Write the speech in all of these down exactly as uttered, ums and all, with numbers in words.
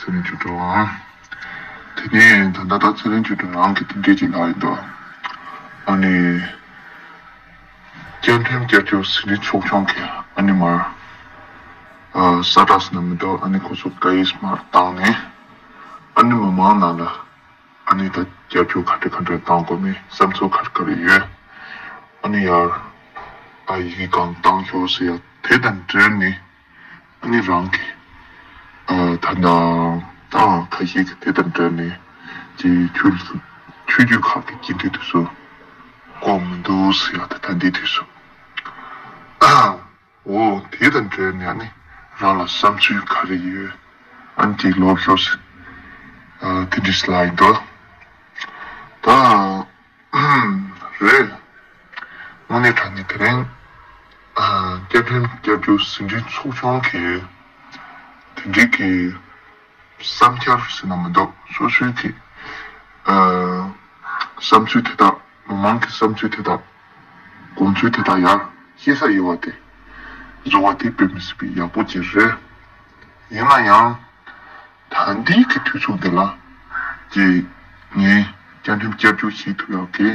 ཚེ་རིང་ཆོས་སྒྲོན་ཨང་། དེ་ནས་ད་ལྟ་ད་ཚེ་རིང་ཆོས་སྒྲོན་རང་གི་དེ་འདྲས་ཅིག་ལ་ཡིན་དོ། ཨ་ནི། བཅའ་ཁྲིམས་བསྐྱར་བཅོས་ཟིན་བྲིས་ཚོགས་ཆུང་གི་ཨ་ནི་མར། ཨ་ས་བཀྲ་ཟེར་ན་མི་འདུག་ཨ་ནི་ཁོ་ཚོ་བཀའ་ཡིག་མར་བཏང་ནས། ཨ་ནི་མི་མང་ནང་ལ། ཨ་ནི་ད་བསྐྱར་བཅོས་ག་འདྲ་ག་འདྲ་བཏང་དགོས་མིན་བསམ་ཚུལ་ག་རེ་ག་རེ་ཡོད། ཨ་ནི་ཡར། ཨ་ཡི་གེ་གང་བཏང་ཤོག་ཟེར་ཡ་དེ་དང་འབྲེལ་ནས། ཨ་ནི་རང་གི་ཨ་ད་ལྟ་ད་ཁ་ཤས་ཀྱི་དེ་དང་འབྲེལ་ནས་ཀྱི་ཆོས་ཆོས་བརྒྱུད་ཁག་གི་སྤྱི་འཐུས་དེ་ཚོ་ལྐོག་མི་འདུག་ཟེར་ཡ་ད་ད་འདི་དུས་སུ་ཨ་འོ་དེ་དང་འབྲེལ་ནས་ཨ་ནི་རང་ལ་བསམ་ཚུལ་ག་རེ་ཡོད། ཨ་ནི་ཅིག་ལོག་ཤོག་ཟེར་ཨ་དེ་འདྲ་ཞིག་ལ་ཡིན་འདུག་ད། རེད། དངོས་གནས་དྲང་གནས་དེ་རིང་ཨ་བཅའ་ཁྲིམས་བསྐྱར་བཅོས་ཟིན་བྲིས་ཚོགས་ཆུང་གིས་དེ་འདྲའི་གི་བསམ་འཆར་ཟེར་ན་མི་འདུག་སོ་སོའི་གི་ཨ་བསམ་ཚུལ་དེ་དག་མི་མང་གི་བསམ་ཚུལ་དེ་དག་དགོངས་ཚུལ་དེ་དག་ཡར་བཤད་ས་ཡོད་པ་དེ་བཟོ་བ་དེ་དཔེ་མི་སྲིད་པའི་ཡག་པོ་ཅིག་རེད། ཡིན་ན་ཡང་། ད་ལྟའི་གི་དུས་ཚོད་འདི་ལ་ཀྱི་ངས་བཅའ་ཁྲིམས་བསྐྱར་བཅོས་བྱེད་ཐུབ་ཡག་གི་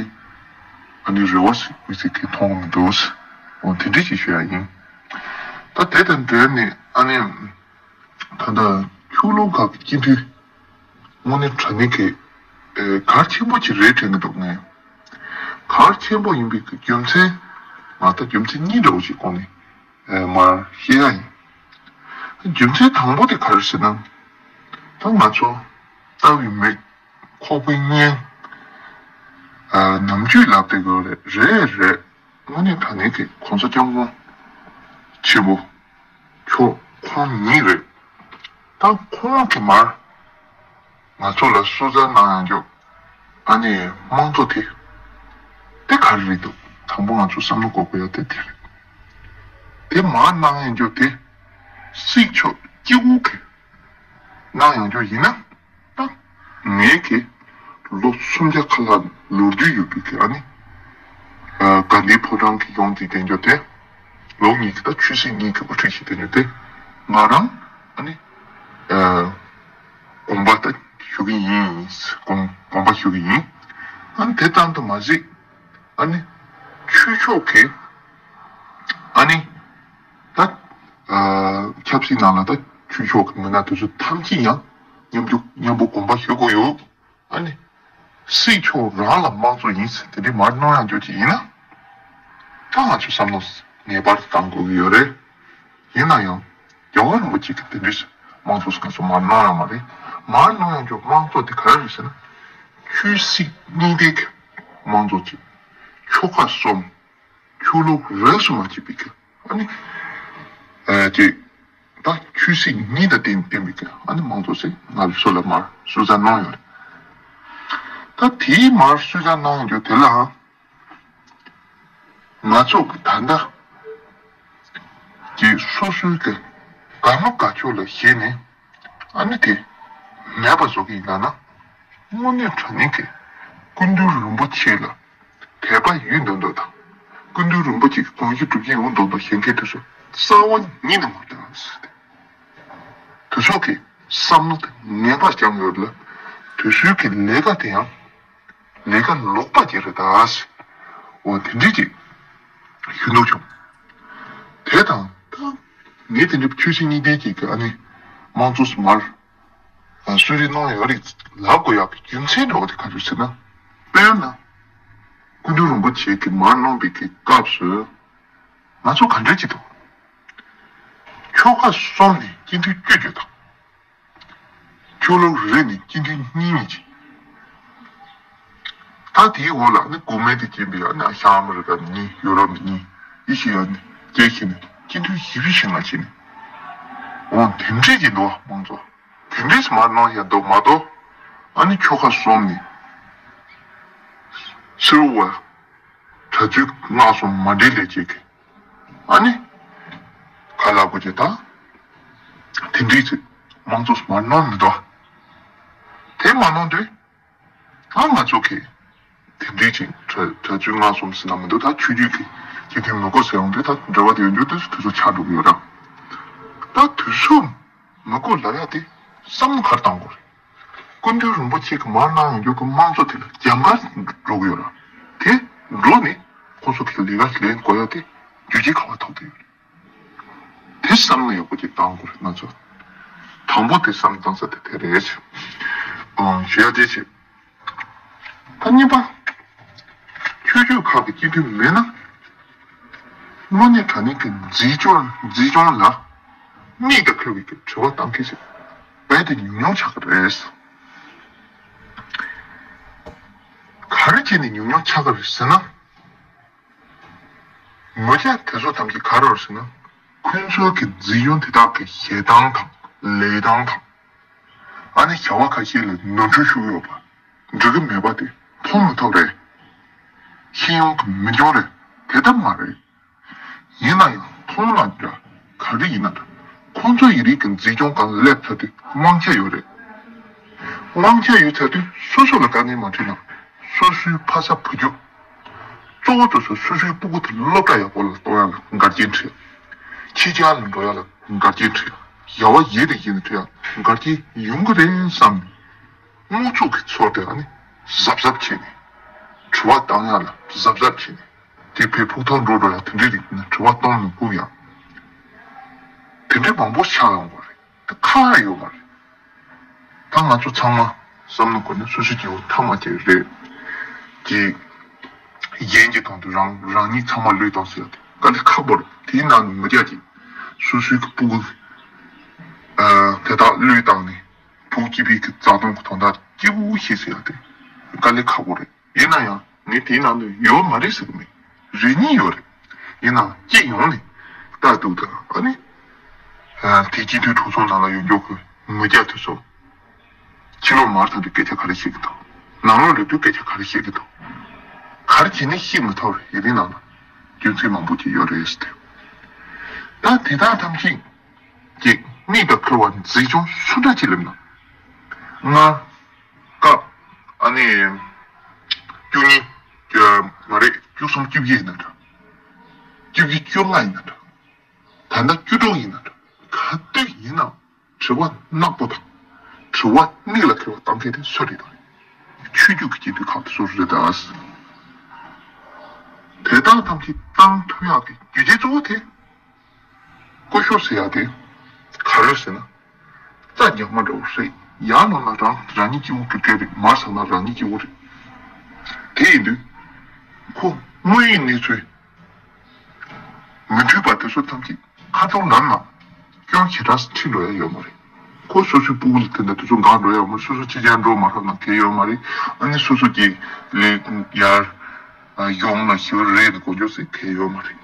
ཨ་ནི་རེ་བ་ཞིག་མི་ཚེ་གི་མཐོང་མི་འདུག་འོ་དེ་འདྲ་ཞིག་ཞུ་ཡ་ཡིན། ད་དེ་དང་འབྲེལ་ནས་ཨ་ནི་ད་ལྟ་ཆོས་ལུགས་ཁག་གི་སྤྱི་འཐུས་དངོས་གནས་དྲང་གནས་ཀྱི་གལ་ཆེན་པོ་ཅིག་རེད་དྲན་གྱི་འདུག་ངས་གལ་ཆེན་པོ་ཡིན་པའི་གི་རྒྱུ་མཚན་ང་ད་རྒྱུ་མཚན་གཉིས་འདྲ་བོ་ཞིག་གོང་ནས་མར་བཤད་ཡ་ཡིན། རྒྱུ་མཚན་དང་པོ་དེ་ག་རེ་ཟེར་ན། ད་ང་ཚོ་ལྟ་བའི་མིག་ཁོག་པའི་སྙིང་ནམ་རྒྱུན་ལབ་བསྡད་ཡོད་རེད། རེད་རེད། དངོས་གནས་དྲང་གནས་ཀྱི་གོང་ས་སྐྱབས་མགོན་ཆེན་པོ་མཆོག་ཁོང་ཉིད་རེད། ད་ཁོང་གིས་མར་ང་ཚོ་ལ་སུ་ཛ་གནང་ཡང་འཇོག་ཨ་ནི་དམངས་གཙོ་དེ་དེ་ག་རེ་རེད་འདུག་དང་པོ་ང་ཚོ་བསམ་བློ་འགོག་དགོས་ཡ་དེ་དེ་རེད། དེ་མར་གནང་ཡང་འཇོག་དེ་སྲིད་ཕྱོགས་སྐྱིད་པོ་གི་གནང་ཡང་འཇོག་ཡིན་ན་ད་ངའི་གི་ལོ་སུམ་བརྒྱ་ཁ་ལྷག་ལོ་རྒྱུས་ཡོད་པའི་གི་ཨ་ནི་དགའ་ལྡན་ཕོ་བྲང་གི་ཡོངས་ཀྱི་དེ་འཇོག་དེ་ལོ་གཉིས་ཀྱི་ད་ཆོས་སྲིད་གཉིས་ཀྱི་དབུ་ཁྲིད་ཞིག་དེ་འཇོག་དེ་ང་རང་ཨ་ནི། དགོངས་པ་ད་ཞུ་གི་ཡིན། དགོངས་དགོངས་པ་ཞུ་གི་ཡིན། ཨ་ནི་དེ་ཙམ་དུ་མ་ཟད་ཨ་ནི་ཆོས་ཕྱོགས་ཀྱི་ཨ་ནི་ད་ཆབ་སྲིད་ནང་ལ་ད་ཆོས་ཕྱོགས་ཀྱི་མི་སྣ་དེ་ཚོ་ཐམས་ཅད་ཡང་མཉམ་དུ་མཉམ་པོ་དགོངས་པ་ཞུ་དགོས་ཡོད། ཨ་ནི་སྲིད་ཕྱོགས་རང་ལ་དམངས་གཙོ་ཡིན་ཟེར་དེ་འདྲའི་མར་གནང་ཡང་འཇོག་ཅིག་ཡིན་ན་ད་ང་ཚོ་བསམ་བློ་ངེས་པར་དུ་བཏང་དགོས་ཀྱི་ཡོད་རེད། ཡིན་ན་ཡང་རྒྱལ་བ་རིན་པོ་ཆེ་གི་དེ་འདྲའི་དམངས་གཙོ་སྐབས་སུ་མ་གནང་ཡང་མ་རེད། མ་གནང་ཡང་ཆོག་དམངས་གཙོ་དེ་ག་རེ་རེད་ཟེར་ན། ཆོས་སྲིད་གཉིས་ལྡན་གྱི་དམངས་གཙོ་ཅིག་ཆོལ་ཁ་གསུམ། ཆོས་ལུགས་རིས་སུ་མ་ཆད་པའི་གི་ཨ་ནི། ཨ་ཅིག་ད་ཆོས་སྲིད་གཉིས་དང་ལྡན་ལྡན་པའི་གི་ཨ་ནི་དམངས་གཙོ་ཟེར་ང་ཚོ་ལ་མར་སུ་ཛ་གནང་ཡོད་རེད། ད་དེའི་མར་སུ་ཛ་གནང་ཡོད་དེ་ལའང་། ང་ཚོ་གི་ད་ལྟ་གི་སོ་སོའི་གི་དགའ་མ་དགའ་ཕྱོགས་ལ་ཞེད་ནས་ཨ་ནི་དེ་མེད་པ་བཟོ་གི་ཡིན་ལབ་ན། དངོས་གནས་དྲང་གནས་ཀྱི་སྐུ་མདུན་རིན་པོ་ཆེ་ལ་དད་པ་ཡོད་མདོག་མདོག་དང་སྐུ་མདུན་རིན་པོ་ཆེ་གི་དགོངས་གཞི་སྒྲུབ་ཀྱི་ཡོད་མདོག་མདོག་བཤད་མཁན་དེ་ཚོ་རྩ་བ་ཉིད་ནས་མ་བཏང་ཟེར་ཏེ། དེ་ཚོ་གི་བསམ་བློ་དེ་ངན་པ་རྐྱང་ཡོད་ལ་དེ་ཚོའི་གི་ལས་ཀ་དེ་ཡང་། ལས་ཀ་ལོག་པ་ཅིག་རེད་ད། འོ་དེ་འདྲས་ཅིག་ཞུ་འདོད་བྱུང་། དེ་དང་ད་ངས་དེ་འདྲའི་ཆོས་སྲིད་གཉིས་ལྡན་ཅིག་གི་ཨ་ནི་དམངས་གཙོ་མར་གསོལ་རས་གནང་ཡོད་རེད་ལབ་དགོས་ཡག་གི་རྒྱུ་མཚན་འདྲ་བོ་དེ་ག་རེ་ཟེར་ན། དཔེར་ན་སྐུ་མདུན་རིན་པོ་ཆེ་གིས་མར་གནང་བའི་གི་སྐབས་སུ་ང་ཚོ་ག་འདྲས་ཅིག་འདུག་ཆོལ་ཁ་གསུམ་ནས་སྤྱི་འཐུས་བཅུ་བཅུ་དང་། ཆོས་ལུགས་རེ་ནས་སྤྱི་འཐུས་གཉིས་གཉིས་ཀྱིས། ད་དེའི་འོག་ལ་ནི་གོང་མའི་དེ་སྐྱེས་པའི་ཨ་ནི་ཤར་ཨ་མི་རི་ཀ་ནས་ཡུ་རོབ་ནས་ཨེ་ཤི་ཡ་ནས་སྐྱེས་ཤིང་ནས་སྤྱི་འཐུས་བཞི་བཅུ་ཞེ་ལྔ་བྱས་ནས། འོ་དེ་འདྲས་ཀྱི་འདུག་བ་དམངས་གཙོ། དེ་འདྲས་མར་གནང་ཡ་འདུག་མ་གཏོགས། ཨ་ནི་ཆོལ་ཁ་གསུམ་ནས་སེར་བ། གྲྭ་བཙུན་སྔགས་གསུམ་མ་འདྲེས་ལས་བྱེད་ཀྱི། ཨ་ནི། ག་ལ་གོ་ཅེ་དང་། དེ་འདྲའི་ཚེ་དམངས་གཙོ་མ་གནང་མི་འདུག་དེ་མ་གནང་དུས། ད་ང་ཚོ་གི། དེ་འདྲའི་ཅིག་གྲྭ་གྲྭ་བཙུན་སྔགས་གསུམ་ཟེར་ན་མི་འདུག་ད་ཆོས་བརྒྱུད་ཀྱི་སྤྱི་འཐུས་མི་དགོས་ཟེར་ཡོང་དུས་ད་འབྲེལ་བ་དེ་ཡོད་འགྱུར་དུས་དུས་ཚོད་ཆགས་འགྲོ་གི་ཡོད་ར། ད་དུས་ཚོད་མི་དགོས་ལབ་ཡ་དེ་ བསམ་བློ་ག་རེ་བཏང་དགོས་རེད། སྐུ་མདུན་རིན་པོ་ཆེ་གི་མར་གནང་ཡོང་རྒྱུ་གི་དམངས་གཙོ་དེ་ལ་རྒྱབ་འགལ་འགྲོ་གི་ཡོད་ར། དེ་འགྲོ་ནས་ཁོང་ཚོ་གི་ལས་ཀ་ལས་དགོས་ཡ་དེ་རྒྱུ་ཆ་ག་པར་ཐོགས་བསྡད་ཡོད་རེད། དེ་བསམ་བློ་ཡག་པོ་ཅིག་བཏང་དགོས་རེད་ང་ཚོ། དང་པོ་དེ་བསམ་བློ་བཏང་ས་དེ་དེ་རེད། ཨང་། ཞུ་ཡ་དེ་བྱེད། ད་གཉིས་པ། ཆོས་བརྒྱུད་ཁག་གི་སྤྱི་འཐུས་མེད་ན། དངོས་གནས་དྲང་གནས་ཀྱི་མཛེས་ལྗོངས་མཛེས་ལྗོངས་ལ་མིག་དང་འཁེལ་བའི་དྲི་བ་བཏང་མཁན་ཞིག་རྦད་དེ་ཉུང་ཉུང་ཆགས་ཀྱི་རེད། ག་རེ་བྱས་ནས་ཉུང་ཉུང་ཆགས་ཀྱི་རེད་ཟེར་ན། མི་སྐྱ་དེ་ཚོ་ཐམས་ཅད་ག་རེ་རེད་ཟེར་ན། ཁོང་ཚོའི་གི་མཛེས་ལྗོངས་དེ་དག་གི་བྱེད་སྟངས་དང་ལས་སྟངས་དང་། ཨ་ནི་བྱ་བ་ཁ་ཤས་ལ་ནོར་འཁྲུལ་ཤོར་ཡོད་པ། འགྲིག་གི་མེད་པ་དེ་མཐོང་མི་ཐུབ་རེད། ཤེས་ཡོན་གྱི་མི་འབྱུང་རེད། དེ་ལྟ་མ་རེད། ཡིན་ན་ཡང་མཐོང་ན་འདྲ། ག་རེ་ཡིན་ན་འདྲ། ཁོང་ཚོ་ཡི་རིགས་ཀྱི་མཛེས་ལྗོངས་སྒང་ལ་སླེབས་ཚར་དུས་དབང་ཆ་ཡོད་རེད། དབང་ཆ་ཡོད་ཚར་དུས་སོ་སོ་ལ་དཀའ་ངལ་མ་འཕྲད་ན། སོ་སོའི་ཕ་ས་བུ་རྒྱུད། གཙོ་བོ་དེ་ཚོ་སོ་སོའི་སྤུ་གུ་དེ་སློབ་གྲྭ་ཡག་པོ་ལ་གཏོང་ཡ་ལ་འགལ་རྐྱེན་འཕྲད། ཕྱི་རྒྱལ་ལ་འགྲོ་ཡ་ལ་འགལ་རྐྱེན་འཕྲད། ཡ་བ་ཡེ་ནས་ཡེ་ནས་འཕྲད་ཡ་འགལ་རྐྱེན་ཡོང་གི་རེད་བསམ་ནས། དམག་འཁྲུག་གི་ཚོར་དེ་ཨ་ནི་གཟབ་གཟབ་བྱས་ནས། དྲི་བ་བཏང་ཡ་ལ་གཟབ་གཟབ་བྱས་ནས། དེ་བས་ཕུགས་ཐོག་འགྲོ་འགྲོ་ཡ་དེ་འདྲའི་རིགས་ནི་དྲི་བ་གཏོང་མི་དགོས་ཡ། དེ་འདྲའི་མང་པོ་ཆགས་ཡོང་གི་རེད། དེ་ཁག་ཡོད་མ་རེད། ད་ང་ཚོ་ཚང་མ་བསམ་བློ་འཁོར་ནས་སོ་སོའི་སྐྱེ་བོ་ཐ་མ་དེ་རེད། ཀྱི་གཞན་གྱི་དོན་དུ་རང་རང་ཉིད་ཚང་མ་བློས་བཏང་ཟེར་ཡ་དེ་དཀའ་ལས་ཁག་པོ་རེད། དེའི་ནང་ནས་མི་སྐྱ་ཅིག་སོ་སོའི་གི་སྤུ་གུ་དེ་དག་བློས་བཏང་ནས་བུ་སྐྱེས་པའི་གི་བརྩེ་དུང་གི་དོན་དག་སྐྱིད་པོ་ཞིག་ཟེར་ཡ་དེ་དཀའ་ལས་ཁག་པོ་རེད། ཡིན་ན་ཡང་ངས་དེའི་ནང་དུ་ཡོད་མ་རེད་ཟེར་གི་མེད། རེ་གཉིས་ཡོད་རེད། ཡིན་ནའང་སྤྱི་ཡོངས་ནས་ལྟ་འདུག་ད་ཨ་ནི། དེ་སྤྱི་འཐུས་གྲོས་ཚོགས་ནང་ལ་ཡོད་མགྱོགས་ཀྱི་མི་སྐྱ་དེ་ཚོ། ཕྱི་ལོགས་མར་ཐོན་དུས་སྐད་ཆ་ག་རེ་བཤད་ཀྱི་འདུག་ནང་ལོགས་ལ་དུས་སྐད་ཆ་ག་རེ་བཤད་ཀྱི་འདུག་ག་རེ་བྱས་ནས་ཤེས་མི་ཐུབ་རེད། ཡ་དེའི་ནང་ལ་རྒྱུ་མཚན་མང་པོ་ཅིག་ཡོད་རེད་ཟེར་ཏེ། ད་དེ་དག་ཐམས་ཅད་ཀྱི་མིག་དང་འཁེལ་བ་མཛེས་ལྗོངས་སུ་འདྲ་ཅིག་ལབ་ན། ལྔ། སྐབས། ཨ་ནི། བཅུ་གཉིས། མ་རེད། བཅུ་གསུམ་བཅུ་བཞི་ཡིན་ན་འདྲ། བཅུ་བཞི་བཅོ་ལྔ་ཡིན་ན་འདྲ། ད་ལྟ་བཅུ་དྲུག་ཡིན་ན་འདྲ། ག་དུས་ཡིན་ནའང་དྲི་བ་ནག་པོ་དང་། དྲི་བ་མིག་ལ་འཁེལ་བ་བཏང་མཁན་དེ་སུ་རེད་དང་། ཆོས་བརྒྱུད་ཀྱི་སྤྱི་འཐུས་ཁག་དེ་ཚོ་རེད་ད། དེ་དག་ཐམས་ཅད་བཏང་ཐུབ་ཡག་གི་རྒྱུ་རྐྱེན་གཙོ་བོ་དེ། སྐུ་ཞབས་ཟེར་ཡག་དེ་ག་རེ་ཟེར་ན། རྩྭ་རྒྱག་མ་འདྲ་བོ་རེད། ཡར་ལོག་ན་རང་རང་ཉིད་སྐྱིད་པོ་གི་གྲས་རེད། མར་ཟག་ན་རང་ཉིད་སྐྱིད་པོ་རེད། དེ་ཡིན་དུས། ཁོ་དངོས་ཡོད་གནས་ཚུལ་མི་འཕྲོད་པ་དེ་ཚོ་ཐམས་ཅད་ཁ་ཐོག་ལམ་ལ་སྐྱོན་ཞེ་དྲག་ཁྲིད་འགྲོ་ཡ་ཡོད་མ་རེད། ཁོ་སོ་སོའི་སྤུ་གུ་ལ་དེ་འདྲ་དེ་ཚོ་འགག་འགྲོ་ཡ་ཡོད་མ་རེད། སོ་སོ་ཕྱི་རྒྱལ་འགྲོ་མ་ཐུབ་ན་གལ་ཡོད་མ་རེད། ཨ་ནི་སོ་སོ་གི་ལས་ཡར་ཡོང་ན་ཞི་བ་རེད་དེ་གོ་རྒྱུ་ཟེར་གལ་ཡོད་མ་རེད།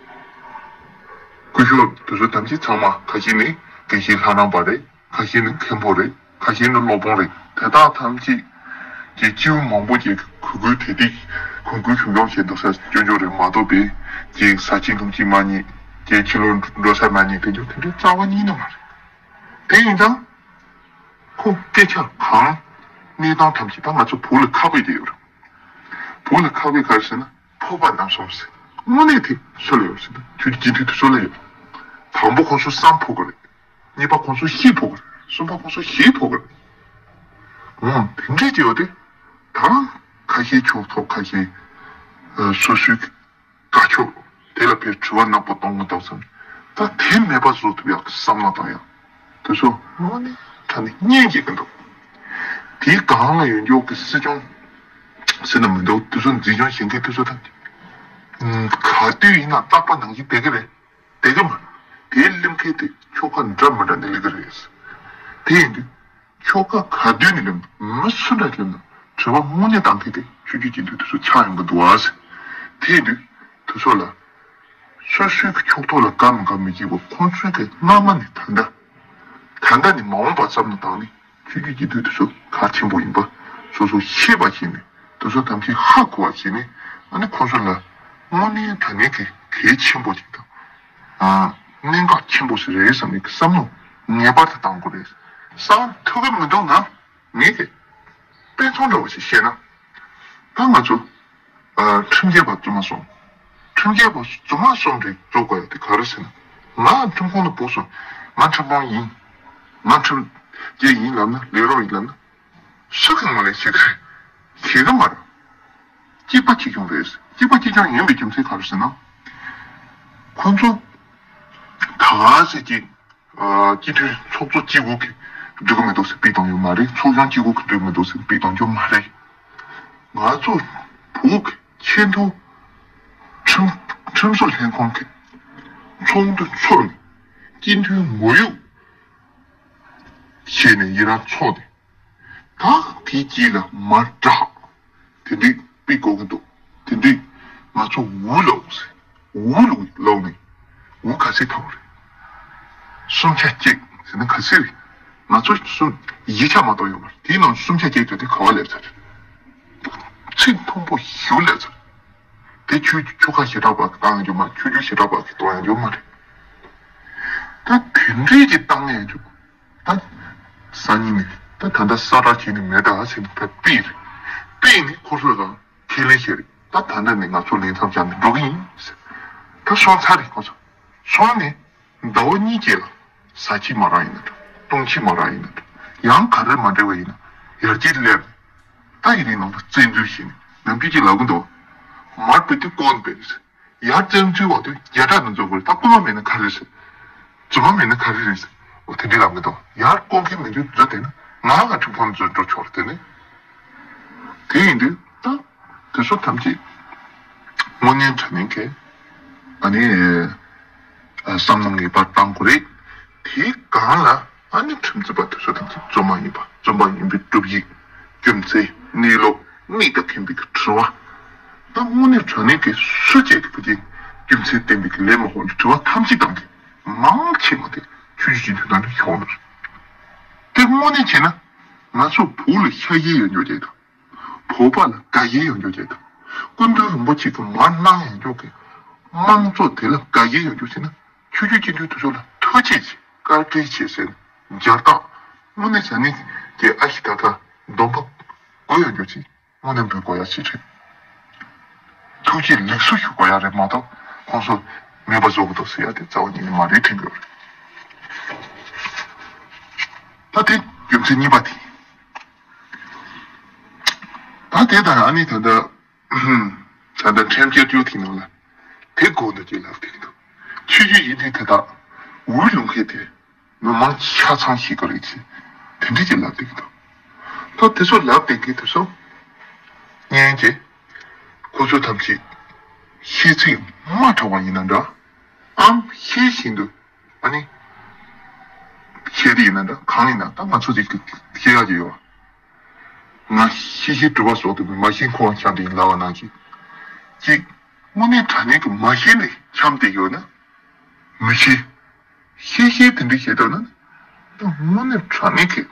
སྐུ་ཞབས་དེ་ཚོ་ཐམས་ཅད་ཚང་མ་ཁ་ཤས་ནི་དགེ་བཤེས་ལྷ་རམས་པ་རེད། ཁ་ཤས་ནི་མཁན་པོ་རེད། ཁ་ཤས་ནི་སློབ་དཔོན་རེད། དེ་དག་ཐམས་ཅད་ཀྱི་སྐྱེས་བུ་མང་པོ་ཅིག་གུས་གུས་དད་དད་གུས་གུས་ཞུམ་ཞུམ་བྱས་འདུག་ས་སྐྱོན་བརྗོད་རེད་མ་གཏོགས་པའི་ཅིག་ས་ཆེན་ཐུམ་གཅིག་མ་རྙེད་ཅིག་ཕྱི་ལོགས་འགྲོ་ས་མ་རྙེད་དེ་འདྲ་དེ་འདྲའི་རྩ་བ་ཉིད་ནས་མ་རེད། དེ་ཡིན་ཙང་ཁོ་སྐད་ཆ་གང་གནས་སྟངས་ཐམས་ཅད་ད་ང་ཚོ་བོད་ལ་ཁག་པོ་དེ་ཡོད་རེད། བོད་ལ་ཁག་པོ་ག་རེ་ཟེར་ན། ཕོག་པ་རྣམ་གསུམ་ཟེར། དངོས་གནས་དེ་སུ་ལ་ཡོད་ཟེར་ན་ཆོས་ཀྱི་སྤྱི་འཐུས་དེ་ཚོ་ལ་ཡོད། དང་པོ་ཁོང་ཚོ་བསམ་ཕོག་གི་རེད། གཉིས་པ་ཁོང་ཚོ་ཤེས་ཕོག་གི་རེད། གསུམ་པ་ཁོང་ཚོ་ཤེས་ཕོག་གི་རེད། འོ་དེ་འདྲས་ཀྱི་ཡོད་དེ། ད་ཁ་ཤས་ཕྱོགས་གཏོགས་ཁ་ཤས་སོ་སོའི་དགའ་ཕྱོགས་དེ་ལ་ཕར་དྲི་བ་ནག་པོ་གཏོང་གི་འདུག་བསམ། ད་དེ་མེད་པ་བཟོ་ཐུབ་ཡག་གི་བསམ་བློ་བཏང་ཡག་དེ་ཚོ་དངོས་གནས་དྲང་གནས་སྙིང་རྗེ་གི་འདུག་དེའི་སྒང་ལ་ཡོད་མགྱོགས་ཀྱི་སྲིད་སྐྱོང་ཟེར་ན་མི་འདུག་དེ་ཚོ་འཛིན་སྐྱོང་བྱེད་མཁན་དེ་ཚོ་དང་། ག་དུས་ཡིན་ན་རྟག་པ་ནང་བཞིན་བསྡད་ཀྱི་རེད། བསྡད་ཀྱི་མ་རེད། དེའི་གླེང་མཁན་དེ་ཁྱོ་ག་འདྲ་མི་འདྲ་ནས་སླེབས་ཀྱི་རེད། དེ་ཡིན་དུས་ཁྱོ་ག་ག་དུས་ནས་སླེབས་ན་མི་སུ་འདྲ་སླེབས་ན་དྲི་བ་དངོས་གནས་བཏང་མཁན་དེ་ཆོས་བརྒྱུད་སྤྱི་འཐུས་དེ་ཚོ་ཆགས་ཡོང་གི་འདུག་ཨ། དེ་ཡིན་དུས་དེ་ཚོ་ལ་སོ་སོའི་གི་ཕྱོགས་གཏོགས་ལ་དགའ་མི་དགའ་མི་བྱེད་པར་ཁོང་ཚོའི་གི་སྔ་མ་ནས་ད་ལྟ་ད་ལྟ་ནས་མ་འོངས་པ་བསམ་བློ་བཏང་ནས། ཆོས་བརྒྱུད་ཀྱི་དུས་དེ་ཚོ་གལ་ཆེན་པོ་ཡིན་པ་སོ་སོ་ཤེས་པ་བྱས་ནས་དེ་ཚོ་ཐམས་ཅད་ཧ་གོ་བ་བྱས་ནས། ཨ་ནི་ཁོང་ཚོ་ལ་དངོས་གནས་དྲང་གནས་ཀྱི་གལ་ཆེན་པོ་ཅིག་དང་། ཨ་གནད་འགག་ཆེན་པོ་ཞིག་རེད་བསམ་ནས་བསམ་བློ་ངེས་པར་དུ་བཏང་དགོས་རེད། བསམ་ཐུབ་ཀྱི་མི་འདུག་ན་ངས་ཀྱི་དཔེ་མཚོན་འདྲ་བོ་ཞིག་བཤད་ན། ད་ང་ཚོ་ཨ་ཁྲིམས་འགལ་བ་རྫུན་མ་གསུམ། ཁྲིམས་འགལ་བ་རྫུན་མ་གསུམ་རེད་རྫོགས་དགོས་ཡ་དེ་ག་རེ་ཟེར་ན། ང་ཁྲིམས་ཁང་ལ་བུད་སོང་། ང་ཁྲིམས་དཔོན་ཡིན། ང་ཁྲིམས་ ཅིག་ཡིན་ལབ་ན། ལས་རོགས་ཡིན་ལབ་ན། སུ་གིས་ངོས་ལེན་བྱེད་ཀྱི་རེད། བྱེད་ཀྱི་མ་རེད། གཅིག་པ་གཅིག་རྐྱང་རེད། གཅིག་པ་གཅིག་རྐྱང་ཡིན་པའི་རྒྱུ་མཚན་ག་རེ་ཟེར་ན། ཁོང་ཚོ་ད་ག་ཟེ་གཅིག་སྤྱི་འཐུས་ཚོགས་གཙོ་གཅིག་པུ་གིས་འགྲིག་གི་མི་འདུག་ཟེར་ཕུད་གཏོང་རྒྱུ་མ་རེད། ཚོགས་གཞོན་གཅིག་པུ་གིས་འགྲིག་གི་མི་འདུག་ཟེར་ཕུད་གཏོང་རྒྱུ་མ་རེད། ང་ཚོ་བོད་ཀྱི་ཆེས་མཐོའི་ཁྲིམས་ཁྲིམས་བཟོ་ལྷན་ཁང་གི་ཚོགས་འདུ་ཚོགས་ནས་སྤྱི་འཐུས་ངོ་ཡོད་བྱས་ནས་ཡི་རང་ཚོགས་ནས། ད་དེའི་རྗེས་ལ་མར་དྲག་དེ་འདྲའི་ཕུད་དགོས་ཀྱི་འདུག་དེ་འདྲའི་ང་ཚོ་འུ་ལོག་འུ་ལོག་ལོག་ནས་འུ་ག་ཚད་ཐོབ་རེད། སུམ་ཆ་གཅིག་ཟེར་ན་ག་ཚད་རེད། ང་ཚོ་གསུམ་བཞི་ཆ་མ་གཏོགས་ཡོད་མ་རེད། དེའི་ནང་སུམ་ཆ་གཅིག་ཐོབ་དེ་ག་བ་སླེབས་ཚར་རེད། ཚད་མཐོན་པོ་ཞིག་སླེབས་ཚར། དེ་ཆོས་ཆོལ་ཁ་ཞེ་དྲག་པ་གི་བཏང་ཡོང་རྒྱུ་མ། ཆོས་བརྒྱུད་ཞེ་དྲག་པ་གི་གཏོང་ཡོང་རྒྱུ་མ་རེད། ད་དེ་འདྲའི་གི་བཏང་ཡོང་རྒྱུ། ད་སང་ཉིན་ནས་ད་ད་ལྟ་གསལ་བསྒྲགས་བྱས་ནས་མེད་ད་ཟེར་ནས་ད་ཕུད་རེད། ཕུད་ནས་ཁོ་ཚོས་ཀྱང་ཁས་ལེན་བྱས་རེད། ད་ད་ལྟ་ནས་ང་ཚོ་ལས་མཚམས་བཞག་ནས་འགྲོ་གི་ཡིན་ཟེར། ད་སོང་ཚར་རེད་ཁོ་ཚོ། སོང་ནས་ཟླ་བ་གཉིས་རྗེས་ལ་གཟའ་ཕྱི་མ་རག་ཡིན་ན་འདྲ། སྟོང་ཕྱི་མ་རག་ཡིན་ན་འདྲ། ཡང་ག་རེ་མ་འགྲིག་པ་ཡིན་ན་ཡར་རྒྱས་སླེབས། ད་ཡིན་ནའི་ནང་དུ་བཙན་འཛུལ་བྱས་ནས་ནམ་རྒྱུན་གྱི་ལབ་གི་འདུག་མར་བུད་དུས་བསྐོར་པས། ཡར་བཙན་འཛུལ་བ་དུ་བརྒྱ་ཕྲག་ནང་འཛུལ་དགོས། ད་རྐུན་མ་མེད་ན་ག་རེ་རེད། རྫུན་མ་མེད་ན་ག་རེ་རེད། འོ་དེ་འདྲའི་ལབ་གི་འདུག་ཡར་བསྐོར་མཁན་མི་འདུག་འཛུལ་བསྡད་ན་ང་ལ་ཁྲིམས་ཁང་འཛུལ་འགྲོ་ཆོག་རེད། དེ་ནི་དེ་ཡིན་དུས་ད་དེ་ཚོ་ཐམས་ཅད་དངོས་གནས་དྲང་གནས་ཀྱི་ཨ་ནི་བསམ་བློ་ངེས་པར་བཏང་དགོས་རེད། དེའི་སྒང་ལ། ཨ་ནི་ཁྲིམས་རྩོད་པ་དེ་ཚོ་ཐམས་ཅད་རྩོད་མ་ཡིན་པ། རྩོད་མ་ཡིན་པའི་སྒྲུབ་ཡིག་རྒྱུ་མཚན། གནས་ལུགས། མིག་དང་མཁྱེན་པའི་གི་དྲི་བ། ད་དངོས་གནས་དྲང་གནས་ཀྱི་སུ་བཅས་ཀྱི་བུ་ཆེན་རྒྱུ་མཚན་ལྡན་པའི་གི་ལས་མ་ཧོན་གྱི་དྲི་བ་ཐམས་ཅད་བཏང་གི་མང་ཆེ་བ་དེ་ཆོས་བརྒྱུད་སྤྱི་འཐུས་ནང་ནས་ཤོང་ནི་རེད། དེ་དངོས་གནས་བྱས་ན་ང་ཚོ་བོད་ལ་ཤ་ཡི་ཡོད་འཇོག་བྱས་དང་། བོད་པ་ལ་དགའ་ཡི་ཡོད་འཇོག་བྱས་དང་། སྐུ་མདུན་རིན་པོ་ཆེ་གི་མར་གནང་ཡོད་འཇོག་གི་དམངས་གཙོ་དེ་ལ་དགའ་ཡི་ཡོད་འཇོག་བྱས་ན། ཆོས་བརྒྱུད་སྤྱི་འཐུས་དེ་ཚོ་ལ་ཐུགས་རྗེ་ཆེ། བཀའ་དྲིན་ཆེ་ཟེར་ནས་མཇལ་དང་། དངོས་གནས་བྱས་ན་ཀྱི་ཨ་ཤི་ད་ད་སྡོམ་པ་དགོས་ཡོད་འགྱོ་ཅིག་དངོས་གནས་འབུལ་དགོས་ཡ་ཞིག་རེད། ཐུགས་རྗེ་ལེགས་སོ་ཞུ་དགོས་ཡ་རེད་མ་གཏོགས་ཁོང་ཚོ་མེད་པ་བཟོ་གི་འདུག་ཟེར་ཡ་དེ་རྩ་བ་ཉིད་ནས་མ་རེད་དྲན་གི་ཡོད་རེད། ད་དེ་རྒྱུ་མཚན་གཉིས་པ་དེ། ད་དེ་དང་ཨ་ནི་ད་ལྟ། ད་ལྟ་ཁྲིམས་བཅད་བཅུག་དེའི་ནང་ལ་དེ་དགོས་འདུག་ཅེས་ལབ་བསྡད་ཀྱི་འདུག་ཆོས་བརྒྱུད་ཡིན་དུས་དེ་དག་འུ་ལུང་ཁེ་དེ་མི་མང་ཆ་ཚང་ཤེས་ཀྱི་རེད་ཅེས་དེ་འདྲ་ཅིག་ལབ་བསྡད་ཀྱི་འདུག་ད་དེ་ཚོ་ལབ་བསྡད་མཁན་དེ་ཚོ་སྙན་གྱི་ཁོ་ཚོ་ཐམས་ཅད་ཤེས་ཚིག་མ་དྲག་པ་ཡིན་ན་འདྲ། ཨང་ཤེས་བཞིན་དུ། ཨ་ནི། ཤེས་དེ་ཡིན་ན་འདྲ་གང་ཡིན་ན་ད་ང་ཚོ་ཅིག་ཤེས་ཡག་ཅིག་ཡོད། ང་ཤེས་ཤེས་གྲུབ་པ་སོགས་དེ་མ་ཤེས་ཁོ་འཁྱམ་དེ་ཡིན་ལབ་པ་ནང་བཞིན། གཅིག་དངོས་གནས་དྲང་གནས་ཀྱི་མ་ཤེས་ནས་འཁྱམ་དེ་ཡོད་ན། མི་ཤེས། ཤེས་ཤེས་དེ་འདྲ་བྱེད་ཐུབ་ན། ད་དངོས་གནས་དྲང་གནས་ཀྱི།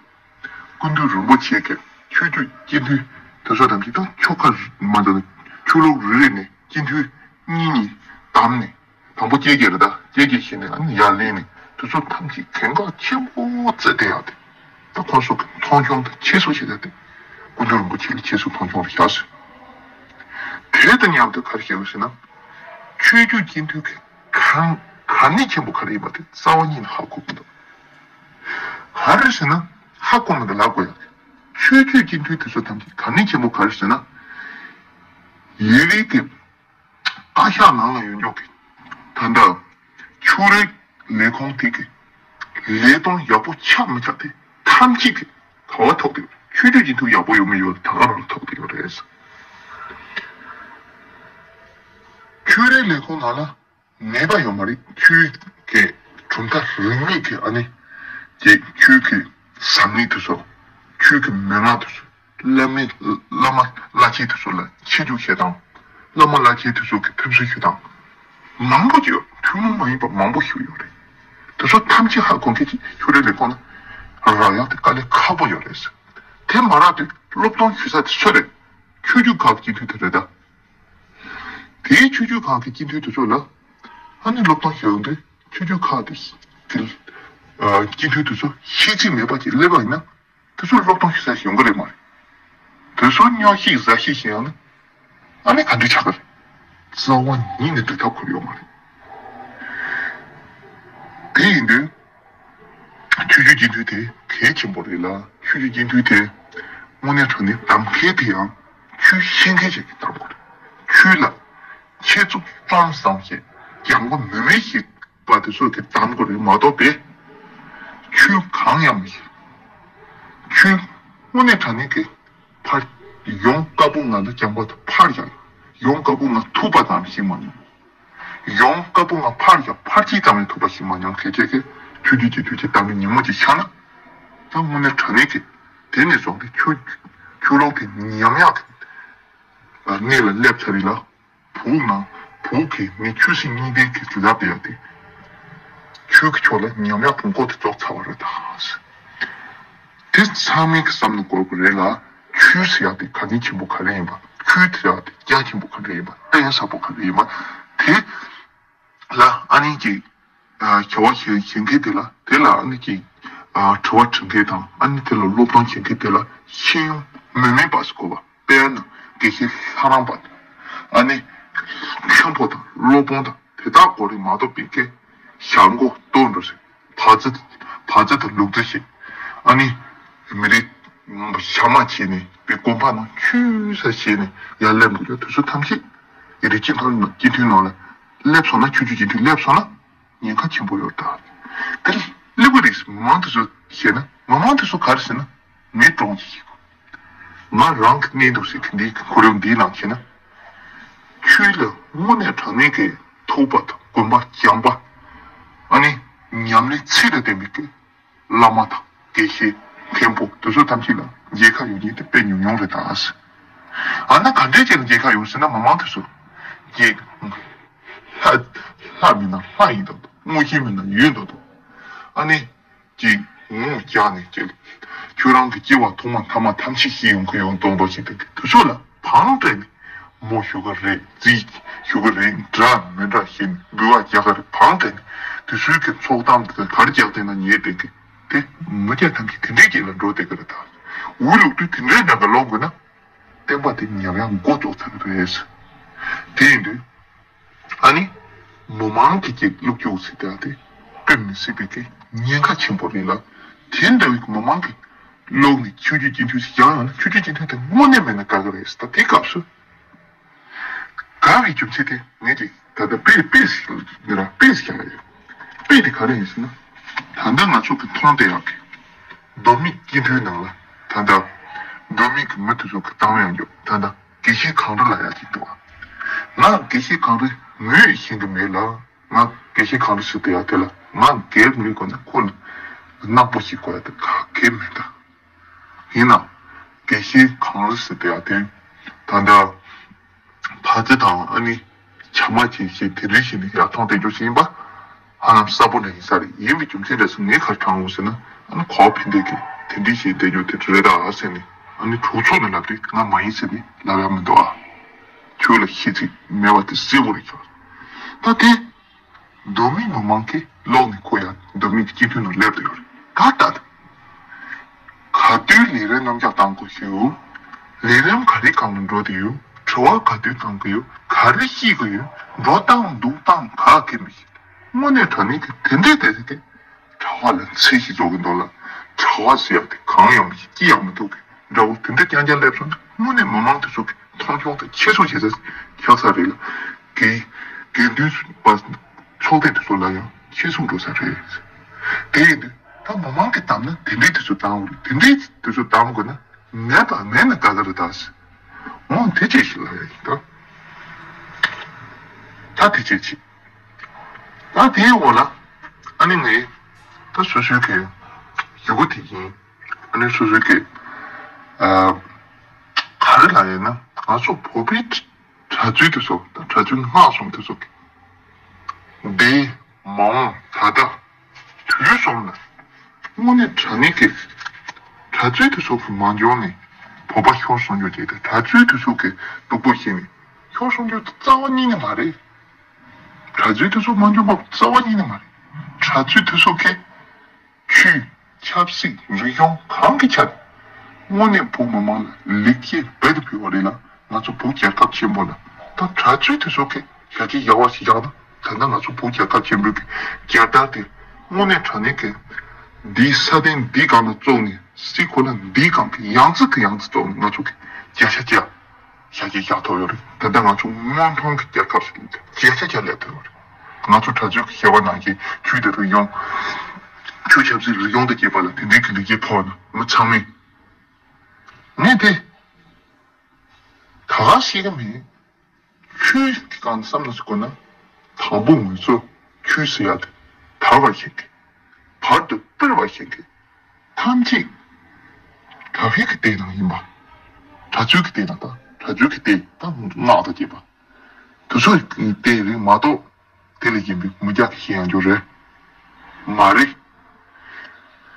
སྐུ་མདུན་རིན་པོ་ཆེ་གི་ཆོས་བརྒྱུད་སྤྱི་འཐུས་དེ་ཚོ་ཐམས་ཅད་ད་ཆོལ་ཁ་མ་འདྲ་ན་ཆོས་ལུགས་རེ་རེ་ནས་སྤྱི་འཐུས་གཉིས་གཉིས་བདམས་ནས། དང་པོ་སྐྱེས་ཀྱི་རེད། ད་སྐྱེས་ཀྱི་ཤེས་ནས་ཨ་ནི་ཡར་ལེན་ནས་དེ་ཚོ་ཐམས་ཅད་གལ་འགངས་ཆེན་པོ་བརྩི་བསྡད་ཡག་དེ། ད་ཁོང་ཚོ་གི་མཐོང་ཆུང་དང་ཁྱད་གསོད་བྱེད་ཡག་དེ། སྐུ་མདུན་རིན་པོ་ཆེ་ལ་ཁྱད་གསོད་མཐོང་ཆུང་རེ་བཞག་ཟེར། དེ་དང་མཉམ་དུ་ག་རེ་བཤད་དགོས་ཟེར་ན། ཆོས་བརྒྱུད་སྤྱི་འཐུས་ཀྱི་གང་གལ་གནད་ཆེན་པོ་ག་རེ་ཡིན་པ་དེ་རྩ་བ་ཉིད་ནས་ཧ་གོ་གི་འདུག་ག་རེ་ཟེར་ན་ཧ་གོ་མི་འདུག་ལབ་དགོས་ཡག་དེ། ཆོས་བརྒྱུད་སྤྱི་འཐུས་དེ་ཚོ་ཐམས་ཅད་གལ་གནད་ཆེན་པོ་ག་རེ་ཟེར་ན། ཡུན་རིང་གི་བཀའ་ཤག་ནང་ལ་ཡོད་མགྱོགས་ཀྱི། ད་ལྟ་ཕྱུགས་རིགས་ལས་ཁུངས་དེ་གི་ལས་དོན་ཡག་པོ་ཆགས་མི་ཆགས་དེ་ཐམས་ཅད་ཀྱི་ག་བ་ཐོག་ཏུ་ཡོད། ཆོས་བརྒྱུད་སྤྱི་འཐུས་ཡག་པོ་ཡོད་མི་ཡོད་ད་ག་རང་ཐོག་ཏུ་ཡོད་རེད། ཕྱུགས་རིགས་ལས་ཁུངས་ནང་ལ་ནད་པ་ཡོད་མ་རེད། ཆོས་ཀྱི་གྲུབ་མཐའ་རིས་མེད་ཀྱི་ཨ་ནི་ཀྱི་ཆོས་ཀྱི་ཟབ་གནད་དེ་ཚོ། ཆོས་ཀྱི་མན་ངག་དེ་ཚོ། བླ་མའི་བླ་མ་བླ་ཆེན་དེ་ཚོ་ལ་ཆེ་མཐོང་བྱེད་སྟངས། བླ་མ་བླ་ཆེན་དེ་ཚོ་གི་ཕེབས་བསུ་ཞུ་སྟངས། མང་པོ་ཡོད། ཐུན་མོང་མ་ཡིན་པ་མང་པོ་ཞིག་ཡོད་རེད། དེ་ཚོ་ཐམས་ཅད་ཧ་གོ་མཁན་ཅིག་ཕྱུགས་རིགས་ལས་ཁུངས་ལ་རག་ཡག་དེ་དཀའ་ལས་ཁག་པོ་ཡོད་རེད། དེ་མ་རག་དུས་སློབ་སྟོན་ཞུ་ས་དེ་སུ་རེད། ཆོས་བརྒྱུད་ཁག་གི་སྤྱི་འཐུས་དེ་རེད་ད། དེའི་ཆོས་བརྒྱུད་ཁག་གི་སྤྱི་འཐུས་དེ་ཚོ་ལ་ཨ་ནི་སློབ་སྟོན་ཞུ་ཡོང་དུས་ཆོས་བརྒྱུད་ཁག་དེ་གི་སྤྱི་འཐུས་དེ་ཚོ་ཤེས་ཚིག་མེད་པ་ཅིག་སླེབས་པ་ཡིན་ན། དེ་ཚོ་སློབ་སྟོན་ཞུ་ས་ཞིག་ཡོང་གི་རེད་མ་རེད། དེ་ཚོ་སྨྱོ་ཤེས་ཟ་ཤེས་ཤིག་ཡང་ན། ཨ་ནི་ག་འདྲ་ཆགས་ཀྱི་རེད། རྩ་བ་ཉིད་ནས་འགྲིག་ཐབས་ཁུར་ཡོད་མ་རེད། དེ་ཡིན་དུས། ཆོས་ ཆོས་བརྒྱུད་སྤྱི་འཐུས་དེ་གལ་ཆེན་པོ་རེད་ལ། ཆོས་བརྒྱུད་སྤྱི་འཐུས་དེ་དངོས་གནས་དྲང་གནས་གདམ་མཁན་དེ་ཡང་ཆོས་ཤེས་མཁན་ཞིག་གིས་གདམ་དགོས་རེད། ཆོས་ལ་ཆེད་བཙུགས་རྩོམ་བཟང་ཞིག་སྦྱང་པོ་མེད་མེད་ཞིག་པ་དེ་ཚོ་གིས་གདམ་དགོས་རེད་མ་གཏོགས་པས། ཆོས་གང་ཡང་མི་ཤེས། ཆོས་དངོས་གནས་དྲང་གནས་ཀྱི་ཕར་ཡོང་དཀར་པོ་ང་ཚོ་སྦྱང་པོ་དང་ཕར་ཡང་ཡོང་དཀར་པོ་ང་ཐུབ་པ་ཙམ་ཞིག་མ་མྱོང་། ཡོང་དཀར་པོ་ང་ཕར་ཡང་ཕར་གཅིག་ཙམ་ཡང་ཐུབ་པ་ཞིག་མ་མྱོང་། གལ་ཆེ་གེ་ཆོས་བརྒྱུད་ཀྱི་དུས་ཀྱི་གཏམ་གྱི་ཉིན་མོ་ཅིག་ཆགས་ན། ད་དངོས་གནས་དྲང་གནས་ཀྱི་དེ་ནས་བཟུང་སྟེ་ཆོས་ཆོས་ལུགས་དེ་ཉམས་ཡག་གི་གནས་ལ་སླེབས་ཚར་རེད་ལ། བུ་ང་བུ་གིས་ངས་ཆོས་སྲིད་གཉིས་ལྡན་གྱི་ལབ་ཡག་དེ་ཆོས་ཀྱི་ཕྱོགས་ལ་ཉམས་ཡག་གི་མགོ་དེ་བཙུགས་ཚར་བ་རེད་ད། དེ་ཚང་མས་ཀྱི་བསམ་བློ་འཁོར་དགོས་རེད་ལ། ཆོས་ཟེར་ཡག་དེ་གལ་ཆེན་པོ་ག་རེ་ཡིན་པ། ཆོས་ཟེར་ཡག་དེ་རྒྱ་ཆེན་པོ་ག་རེ་ཡིན་པ། བརྟན་ས་པོ་ག་རེ་ཡིན་པ། དེ་ལ་ཨ་ནི་ཀྱི་བྱ་བ་བྱེད་བྱེད་མཁན་དེ་ལ། དེ་ལ་ཨ་ནི་ཀྱི་དྲི་བ་དྲི་མཁན་དང་། ཨ་ནི་དེ་ལ་སློབ་སྦྱོང་བྱེད་མཁན་དེ་ལ་ཤེས་ཡོན་མི་དམན་པ་ཟེར་དགོས་པ། དཔེར་ན་དགེ་བཤེས་ལྷ་རམས་པ་དང་། ཨ་ནི་མཁན་པོ་དང་སློབ་དཔོན་དང་དེ་དག་གོ་རིགས་མ་གཏོགས་པའི་སྐད་ཞྭ་མགོ་ལྟོ་འགྲོ་ཟེར། བ་ཚྭ་བ་ཚྭ་དང་ལུག་རྫི་ཞིག་ཨ་ནི་མི་རིགས་ཞྭ་དམར་བྱས་ནས་པའི་དགོན་པ་ནང་ཆུད་ཟ་བྱས་ནས་ཡར་སླེབས་འགྲོ་རྒྱུ་དེ་ཚོ་ཐམས་ཅད་རིགས་གཅིག་མཐུན་སྤྱི་འཐུས་ནང་ལ་སླེབས་སོང་ན། ཆོས་བརྒྱུད་སྤྱི་འཐུས་སླེབས་སོང་ན་ཉེན་ཁ་ཆེན་པོ་ཡོད་ད། དེ་སླེབས་པ་རེད། མི་མང་དེ་ཚོ་བཤད་ན། མི་མང་དེ་ཚོ་ག་རེ་ཟེར་ན། མི་གྲོངས་ཀྱི་ཞིག་ང་རང་གི་གནས་འདུག་ཟེར་གི་འདི་གི་ཁོར་ཡུག་འདིའི་ནང་བྱས་ན། ཆོས་ལ་དངོས་གནས་དྲང་གནས་ཀྱི་ཐུབ་པ་དང་དགོན་པ་སྦྱངས་པ། ཨ་ནི་ཉམས་ལེན་ཚད་ལ་ལྡན་པའི་གི་བླ་མ་དང་དགེ་བཤེས་མཁན་པོ་དེ་ཚོ་ཐམས་ཅད་ལ་མཇལ་ཁ་ཡོང་མཁན་དེ་དཔེ་ཉུང་ཉུང་རེད་ད། ཨ་ན་ག་འདྲས་ཅིག་ལ་མཇལ་ཁ་ཡོང་ཟེར་ན། མི་མང་དེ་ཚོ་ཀྱི་ལྷ་ལྷ་མིན་ན་ལྷ་ཡིན་མདོག་མདོག་དངོས་གཞི་མིན་ན་ཡོད་མདོག་མདོག་ཨ་ནི། ཅིག་ངུ་རྒྱག་ནས་ཅིག་ཁྱོད་རང་གི་སྐྱེ་བ་ཐོག་མ་ཐ་མ་ཐམས་ཅད་ཤེས་ཡོང་གི་ཡོང་གཏོང་འདོག་ཅིག་དེ་དུས་ཚོད་ལ་བང་སྤྲད་ནས་མོ་ཞུ་གི་རེད། རྫི་ཞུ་གི་རེད། འདྲ་མི་འདྲ་ཞེས་ནས་འབུལ་བ་རྒྱག་གི་རེད། བང་སྤྲད་ནས་དུས་ཚོད་ཀྱི་ཚོགས་གཏམ་དེ་ག་རེ་རྒྱག་བསྡད་ན་ཉེས་བསྡད་གི་དེ་མི་སྐྱ་ཐམས་ཅད་དེ་འདྲའི་རྗེས་ལ་འགྲོ་བསྡད་གི་རེད་ད། འུ་ལུག་དུས་དེ་འདྲའི་ནང་གི་ལོག་དགོས་ན། བསྟན་པ་དེ་ཉམས་ཡག་མགོ་བཙུགས་ཚར་རེད། དེ་ཡིན་དུས་ཨ་ནི་མི་མང་གི་ཅིག་བློ་སྐྱོ་ཟེར་དེ་དེ་དཔེ་མི་སྲིད་པའི་གི་ཉེན་ཁ་ཆེན་པོ་རེད་ལ། དེ་འདྲ་བའི་མི་མང་གི་བློ་ནི་ཆོས་བརྒྱུད་སྤྱི་འཐུས་ཤིག་ཡང་ཡང་ན་ཆོས་བརྒྱུད་སྤྱི་འཐུས་དེ་དངོས་གནས་མེད་ན་དགའ་གི་རེད་ཟེར། ད་དེ་སྐབས་སུ་དགའ་བའི་རྒྱུ་མཚན་དེ་ངས་ཅིག་ད་ལྟ་དཔེ་དཔེ་ཞིག་ནི་ར་དཔེ་ཞིག་ཡང་ཡོད། དཔེ་དེ་ག་རེ་ཡིན་ཟེར་ན། ད་ལྟ་ང་ཚོ་གི་མཐོང་བསྡད་ཡག་གི་མདོ་སྨད་སྤྱི་འཐུས་ནང་ལ་ད་ལྟ་མདོ་སྨད་ཀྱི་མི་དེ་ཚོ་གི་བཏང་ཡང་འཇོག་ད་ལྟ་དགེ་བཤེས་གངས་རི་ལབ་ཡག་ཅིག་འདུག་ང་དགེ་བཤེས་གངས་རི་ངོས་ཤེས་ཀྱི་མེད་ལ། ང་དགེ་བཤེས་གངས་རི་ཟེར་དེ་ཡག་དེ་ལ་ང་སྒེར་ངོས་གོ་ན་ཁོ་ལ་ནག་པོ་ཞིག་གོ་ཡག་དེ་ག་གེ་མེད་ད། ཡིན་ན་དགེ་བཤེས་གངས་རི་ཟེར་དེ་ཡག་དེ་ད་ལྟ་བ་ཚྭ་དང་ཨ་ནི་ཇ་མ་ཅིག་བྱས་དེ་འདྲའི་ཞིག་ནི་ཡར་ཐོན་བསྡད་རྒྱུ་ཞིག་ཡིན་པ་ཧ་ལམ་གསལ་པོ་འདྲ་ཡིན་ས་རེད། ཡིན་པའི་རྒྱུ་མཚན་རེད་ཟེར་ངས་ག་རེ་དྲང་འོང་ཟེར་ན། ཨ་ནི་གོ་བ་ཕན་བདེ་གི་དེ་འདྲའི་ཞིག་བསྡད་རྒྱུ་དེ་རེད་ད་ཟེར་ནས། ཨ་ནི་གྲོས་ཚོགས་ནས་ལབ་དུས་ང་མ་ཡིན་ཟེར་ནས་ལབ་ཡག་མི་འདུག་ཨ། ཁྱོད་ལ་ཤེས་ཚིག་མེད་པ་དེ་གསལ་པོ་རེད་ཁྱོད། ད་དེ་མདོ་སྨད་མི་མང་གི་ལོག་ནས་ཁོ་ཡང་མདོ་སྨད་ཀྱི་སྤྱི་འཐུས་ནང་སླེབས་དུ་ཡོད་རེད། ད་ལྟ་ག་དུས་ལས་རིམ་རྣམ་གཞག་བཏང་དགོས་ཞུ། ལས་རིམ་ག་རེ་སྒང་ལ་འགྲོ་དུ་ཡོད། དྲི་བ་ག་དུས་བཏང་གི་ཡོད། ག་རེ་བཤད་གི་ཡོད། འགྲོ་སྟངས་འདུག་སྟངས་ག་གེ་མི་ཤེས། དངོས་གནས་དྲང་གནས་ཀྱི་དེ་འདྲའི་དེ་དེ་གྲྭ་པ་ལ་ཚད་ཞིག་རྫོགས་གི་འདུག་ལ། གྲྭ་པ་ཟེར་ཡག་དེ་གང་ཡང་མི་ཤེས། ཅི་ཡང་མི་འདུག་གི་འདྲ་བོ་དེ་འདྲ་རྐྱང་རྐྱང་སླེབས་སོང་ན་དངོས་གནས་མི་མང་དེ་ཚོ་གི་མཐོང་ཆུང་དང་ཁྱད་གསོད་བྱེད་ས་ཆགས་ས་རེད་ལ། དགེ་དགེ་འདུན་པ་ཚོགས་སྡེ་དེ་ཚོ་ལ་ཡང་ཁྱད་གསོད་འགྲོ་ས་རེད། དེ་ཡིན་དུས་ད་མི་མང་གི་གདམ་ན་དེ་འདྲའི་དེ་ཚོ་གདམ་དགོས་རེད། དེ་འདྲའི་དེ་ཚོ་གདམ་དགོས་ན་མེད་པ་མེད་ན་དགའ་ག་རེད་ད། འོང་དེ་ཅིག་ཞིག་ལ་ཡ་ཡིན་ད། ད་དེ་ཅིག་ཅིག་ད་དེའི་འོག་ལ་ཨ་ནི་ངས་ད་སོ་སོའི་གི་ཡུ་གུ་དེ་ཡིན། ཨ་ནི་སོ་སོའི་གི་ཨ་ག་རེ་ལབ་ཡིན་ན་ང་ཚོ་བོད་པའི་གྲྭ་བཙུན་དེ་ཚོ་དང་གྲྭ་བཙུན་སྔགས་སྲུང་དེ་ཚོ་གི་འདི་མ་འོངས་ད་ལྟ་དུས་གསུམ་ལ་དངོས་གནས་དྲང་གནས་ཀྱི་གྲྭ་བཙུན་དེ་ཚོ་གི་མ་འཇོག་ནས་བོད་པ་ཤོར་སོང་རྒྱུ་དེ་དང་གྲྭ་བཙུན་དེ་ཚོ་གི་སྡུག་པོ་ཤེས་ནས་ཤོར་སོང་རྒྱུ་དེ་རྩ་བ་ཉིད་ནས་མ་རེད། གྲྭ་བཙུན་དེ་ཚོ་མ་འཇོག་པ་རྩ་བ་ཉིད་ནས་མ་རེད། གྲྭ་བཙུན་དེ་ཚོ་གི་ཆོས། ཆབ་སྲིད། རིག་གཞུང་གང་གི་ཆ་ནས་དངོས་གནས་བོད་མི་མང་ལ་ལེགས་སྐྱེས་རྦད་དེ་ཕུལ་བ་རེད་ལ། ང་ཚོ་བོད་རྒྱལ་ཁབ་ཆེན་པོ་ལ་ད་གྲྭ་བཙུན་དེ་ཚོ་གི་ཞལ་ཆད་ཡག་པ་ཞིག་བཞག་ན་ད་ལྟ་ང་ཚོ་བོད་རྒྱལ་ཁབ་ཆེན་པོའི་གི་རྒྱལ་དར་དེ་དངོས་གནས་དྲང་གནས་ཀྱི་ འདིའི་ས་སྟེང་འདི་སྒང་ལ་བཙུགས་ནས་སྲིད་ཁོ་ན་འདིའི་སྒང་གི་ཡང་རྩེ་གི་ཡང་རྩེ་བཙུགས་ནས་ང་ཚོ་གི་བརྒྱ་ཆ་བརྒྱ་ཞག་གི་བཞག་ཐུབ་ཡོད་རེད། ད་ལྟ་ང་ཚོ་སྔོན་ཐོན་གྱི་རྒྱལ་ཁབ་ཞིག་ཡིན། བརྒྱ་ཆ་བརྒྱ་སླེབས་ཐུབ་ཡོད་རེད། ང་ཚོ་གྲྭ་བཙུན་གྱི་ཞལ་བ་ནང་བཞིན་ཆོས་དང་རིག་གཞུང་། ཆོས་ཆབ་སྲིད་རིག་གཞུང་དང་བཅས་པ་ལ་དེ་འདྲའི་གི་ལེགས་སྐྱེས་ཕོག་ན་མི་ཚང་མས། ངས་དེ་ད་ག་ཤེས་ཀྱི་མེད། ཆོས་ཀྱི་སྒང་བསམ་བློ་ཞིག་བསྐོར་ན། དང་པོ་ང་ཚོ་ཆོས་ཟེར་ཡ་དེ་དར་བར་ཤེས་དགོས། བར་དུ་སྤེལ་བར་ཤེས་དགོས། ཐམས་ཅད་གྲྭ་པའི་གི་སྡེ་ནང་ཡིན་པ། གྲྭ་བཙུན་གྱི་སྡེ་ནང་དང་གྲྭ་བཙུན་གྱི་སྡེ་དང་སྔགས་དང་བཅས་པ། དེ་ཚོ་སྡེ་རིགས་མ་གཏོགས། དེ་ལས་གཞན་པའི་མི་རྒྱག་གི་ཤེས་ཡང་འགྱོ་རེད། མ་རེད།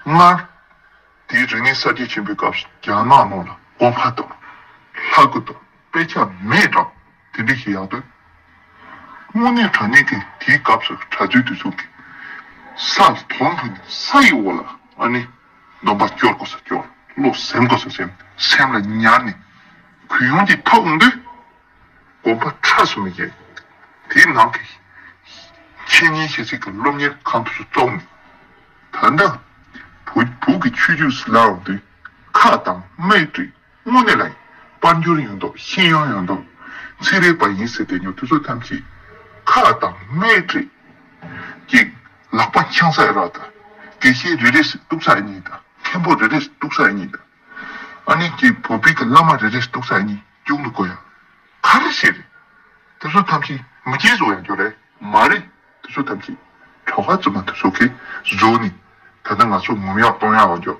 སྔར། དེའི་རིག་གནས་གསར་བརྗེ་ཆེན་པོའི་སྐབས་སུ་རྒྱ་ནག་ནང་ལ་དགོན་པ་དང་། ལྷ་སྐུ་དང་དཔེ་ཆ་མེད་དྲགས་དེ་འདྲ་ཞིག་ཡག་དུས། དངོས་གནས་དྲང་གནས་ཀྱི་དེའི་སྐབས་སུ་གྲྭ་བཙུན་དེ་ཚོ་གི་ས་ལ་དོང་ཕུ་ནས་ས་ཡི་འོག་ལ་ཨ་ནི་སྡོམ་པ་སྐྱོར་དགོས་ས་སྐྱོར། བློ་སེམས་དགོས་ས་སེམས། སེམས་ལ་ཉར་ནས་གུ་ཡངས་ཀྱི་ཐོག་འདི། དགོན་པ་ཁྲ་སོང་མི་བྱེད། དེའི་ནང་གི་འཆད་ཉན་བྱེད་སའི་གི་སློབ་གཉེར་ཁང་དུ་བཙུགས་ནས། ད་ལྟ་བོད་བོད་ཀྱི་ཆོས་བརྒྱུད་ཟེར་ལབ་དུས་ཁ་དང་སྨད་དཀྲིས་དངོས་གནས་ལ་དཔལ་འབྱོར་ཡོད་མདོག་ཤེས་ཡོན་ཡོད་མདོག་ཚན་རིག་པ་ཡིན་ཟེར་དེ་ཉོ་དུས་ཚོད་ཐམས་ཅད་ཁ་དང་སྨད་དཀྲིས་ཀྱི་ལག་པ་འཆང་ས་ཡ་རག་དང་དགེ་བཤེས་རེ་རེ་ཞིག་གཏུག་ས་ཡ་གཉིས་དང་མཁན་པོ་རེ་རེ་ཞིག་གཏུག་ས་ཡ་གཉིས་དང་། ཨ་ནི་ཀྱི་བོད་པའི་གི་བླ་མ་རེ་རེ་གཏུག་ས་ཡ་གཉིས་རྒྱུགས་ལ་བཀོད་ཡ། ག་རེ་བྱེད་རེད། དེ་ཚོ་ཐམས་ཅད་མི་སྐྱེ་བཟོ་ཡ་འགྱོ་རེད་མ་རེད། དེ་ཚོ་ཐམས་ཅད་གྲྭ་པ་བཙུན་མ་དེ་ཚོ་གིས་བཟོ་ནས་ད་ལྟ་ང་ཚོ་ངོམ་ཡག་གཏོང་ཡག་ལ་འགྱོ།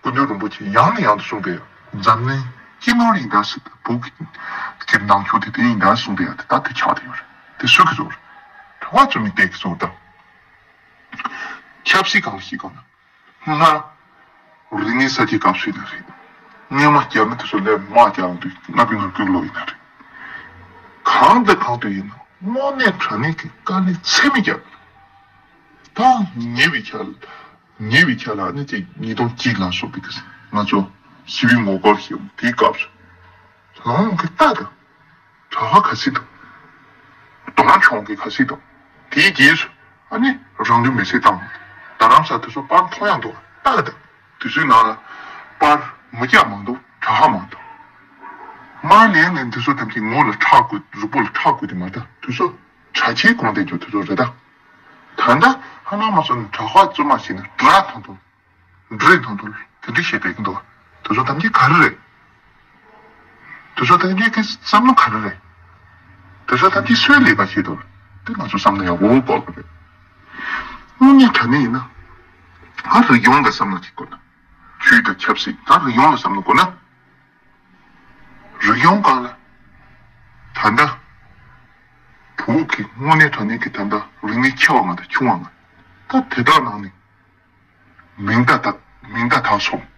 སྐུ་མདུན་རིན་པོ་ཆེ་ཡང་ནས་ཡང་དུ་གསུངས་ཏེ་ཡོད། འཛམ་གླིང་སྤྱི་ནོར་ཡིན་ད་ཟེར་ཏེ་བོད་ཀྱི་ནང་ཆོས་དེ་དེ་ཡིན་ད་གསུངས་ཏེ་ཡོད་དེ་ད་དེ་ཆགས་ཏེ་ཡོད་རེད། དེ་སུ་གིས་བཟོ་རེད། གྲྭ་པ་བཙུན་མའི་སྡེ་གིས་བཟོ་ད། ཆབ་སྲིད་གང་ལ་ཞིག་གང་ན། སྔར། རིག་གནས་གསར་བརྗེའི་སྐབས་སུ་ཡིན་ན་རེད། སྔོན་མ་རྒྱ་མི་དེ་ཚོ་ལས་དམག་རྒྱག་ཡོང་དུས་ལྔ་བཅུ་ང་དགུའི་ལོ་ཡིན་ན་རེད། གང་དང་གང་དུ་ཡིན་ན་དངོས་གནས་དྲང་གནས་ཀྱི་དཀའ་ལས་ཚད་མེད་བརྒྱབ། ད་ཉེ་བའི་ཆར་ཉེ་བའི་ཆར་ལ་ནི་ཅིག་ཉིས་སྟོང་གཅིག་ལ་སོགས་པའི་ང་ཚོ་ཞི་བའི་ངོ་རྒོལ་ཞིག་ཡོང་དེའི་སྐབས་སུ་ལོང་ལོང་གི་ལྟ་དང་། གྲྭ་པ་ག་ཚོད་འདུག་གདོང་མཆོང་གི་ག་ཚོད་འདུག་དེའི་རྗེས་སུ་ཨ་ནི་རང་ལུས་མེར་སྲེག་བཏང་། རྡ་རམ་ས་དེ་ཚོ་པར་མཐོང་ཡག་འདུག་ལྟ་དང་། དེ་ཚོའི་ནང་ལ་པར་མི་སྐྱ་མང་འདུག་གྲྭ་པ་མང་འདུག་མར་ལེན་ནས་འདི་ཚོ་ཐམས་ཅད་ངོ་ལ་ཁྲག་བསྐུས་གཟུགས་པོ་ལ་ཁྲག་བསྐུས་དེ་མ་གཏོགས་དེ་ཚོ་གྲྭ་ཆས་གོན་བསྡད་རྒྱུ་དེ་ཚོ་རེད་ད། ད་ལྟ་ཧ་ལམ་མ་སོང་ནས་གྲྭ་པ་བཙུན་མ་ཞིག་ནས་སྒྲ་ཐང་ཐུང་། འདྲེ་དང་དུ་དེ་འདྲ་བཤད་པའི་འདུག་དེ་ཚོ་ཐམས་ཅད་ག་རེ་རེད། དེ་ཚོ་ཐམས་ཅད་ཀྱི་བསམ་བློ་ག་རེ་རེད། དེ་ཚོ་ཐམས་ཅད་སུའི་ལས་ཀ་བྱེད་འདུག་དེ་ང་ཚོ་བསམ་བློ་ཡག་པོ་འཁོར་དགོས་རེད། དངོས་གནས་དྲང་གནས་ཡིན་ན། ང་རིག་གཞུང་ལ་བསམ་བློ་ཅིག་དགོས་ན། ཆོས་དང་ཆབ་སྲིད་ད་རིག་གཞུང་ལ་བསམ་བློ་དགོས་ན། རིག་གཞུང་སྒང་ལ། ད་ལྟ། བོད་ཀྱི་དངོས་གནས་དྲང་གནས་ཀྱི་ད་ལྟ་རིག་གནས་ཆེ་བ་ང་དང་ཆུང་བ་ང་། ད་དེ་དག་ནང་ནས། མིང་བརྡ་དག་མིང་བརྡ་དག་སོང་།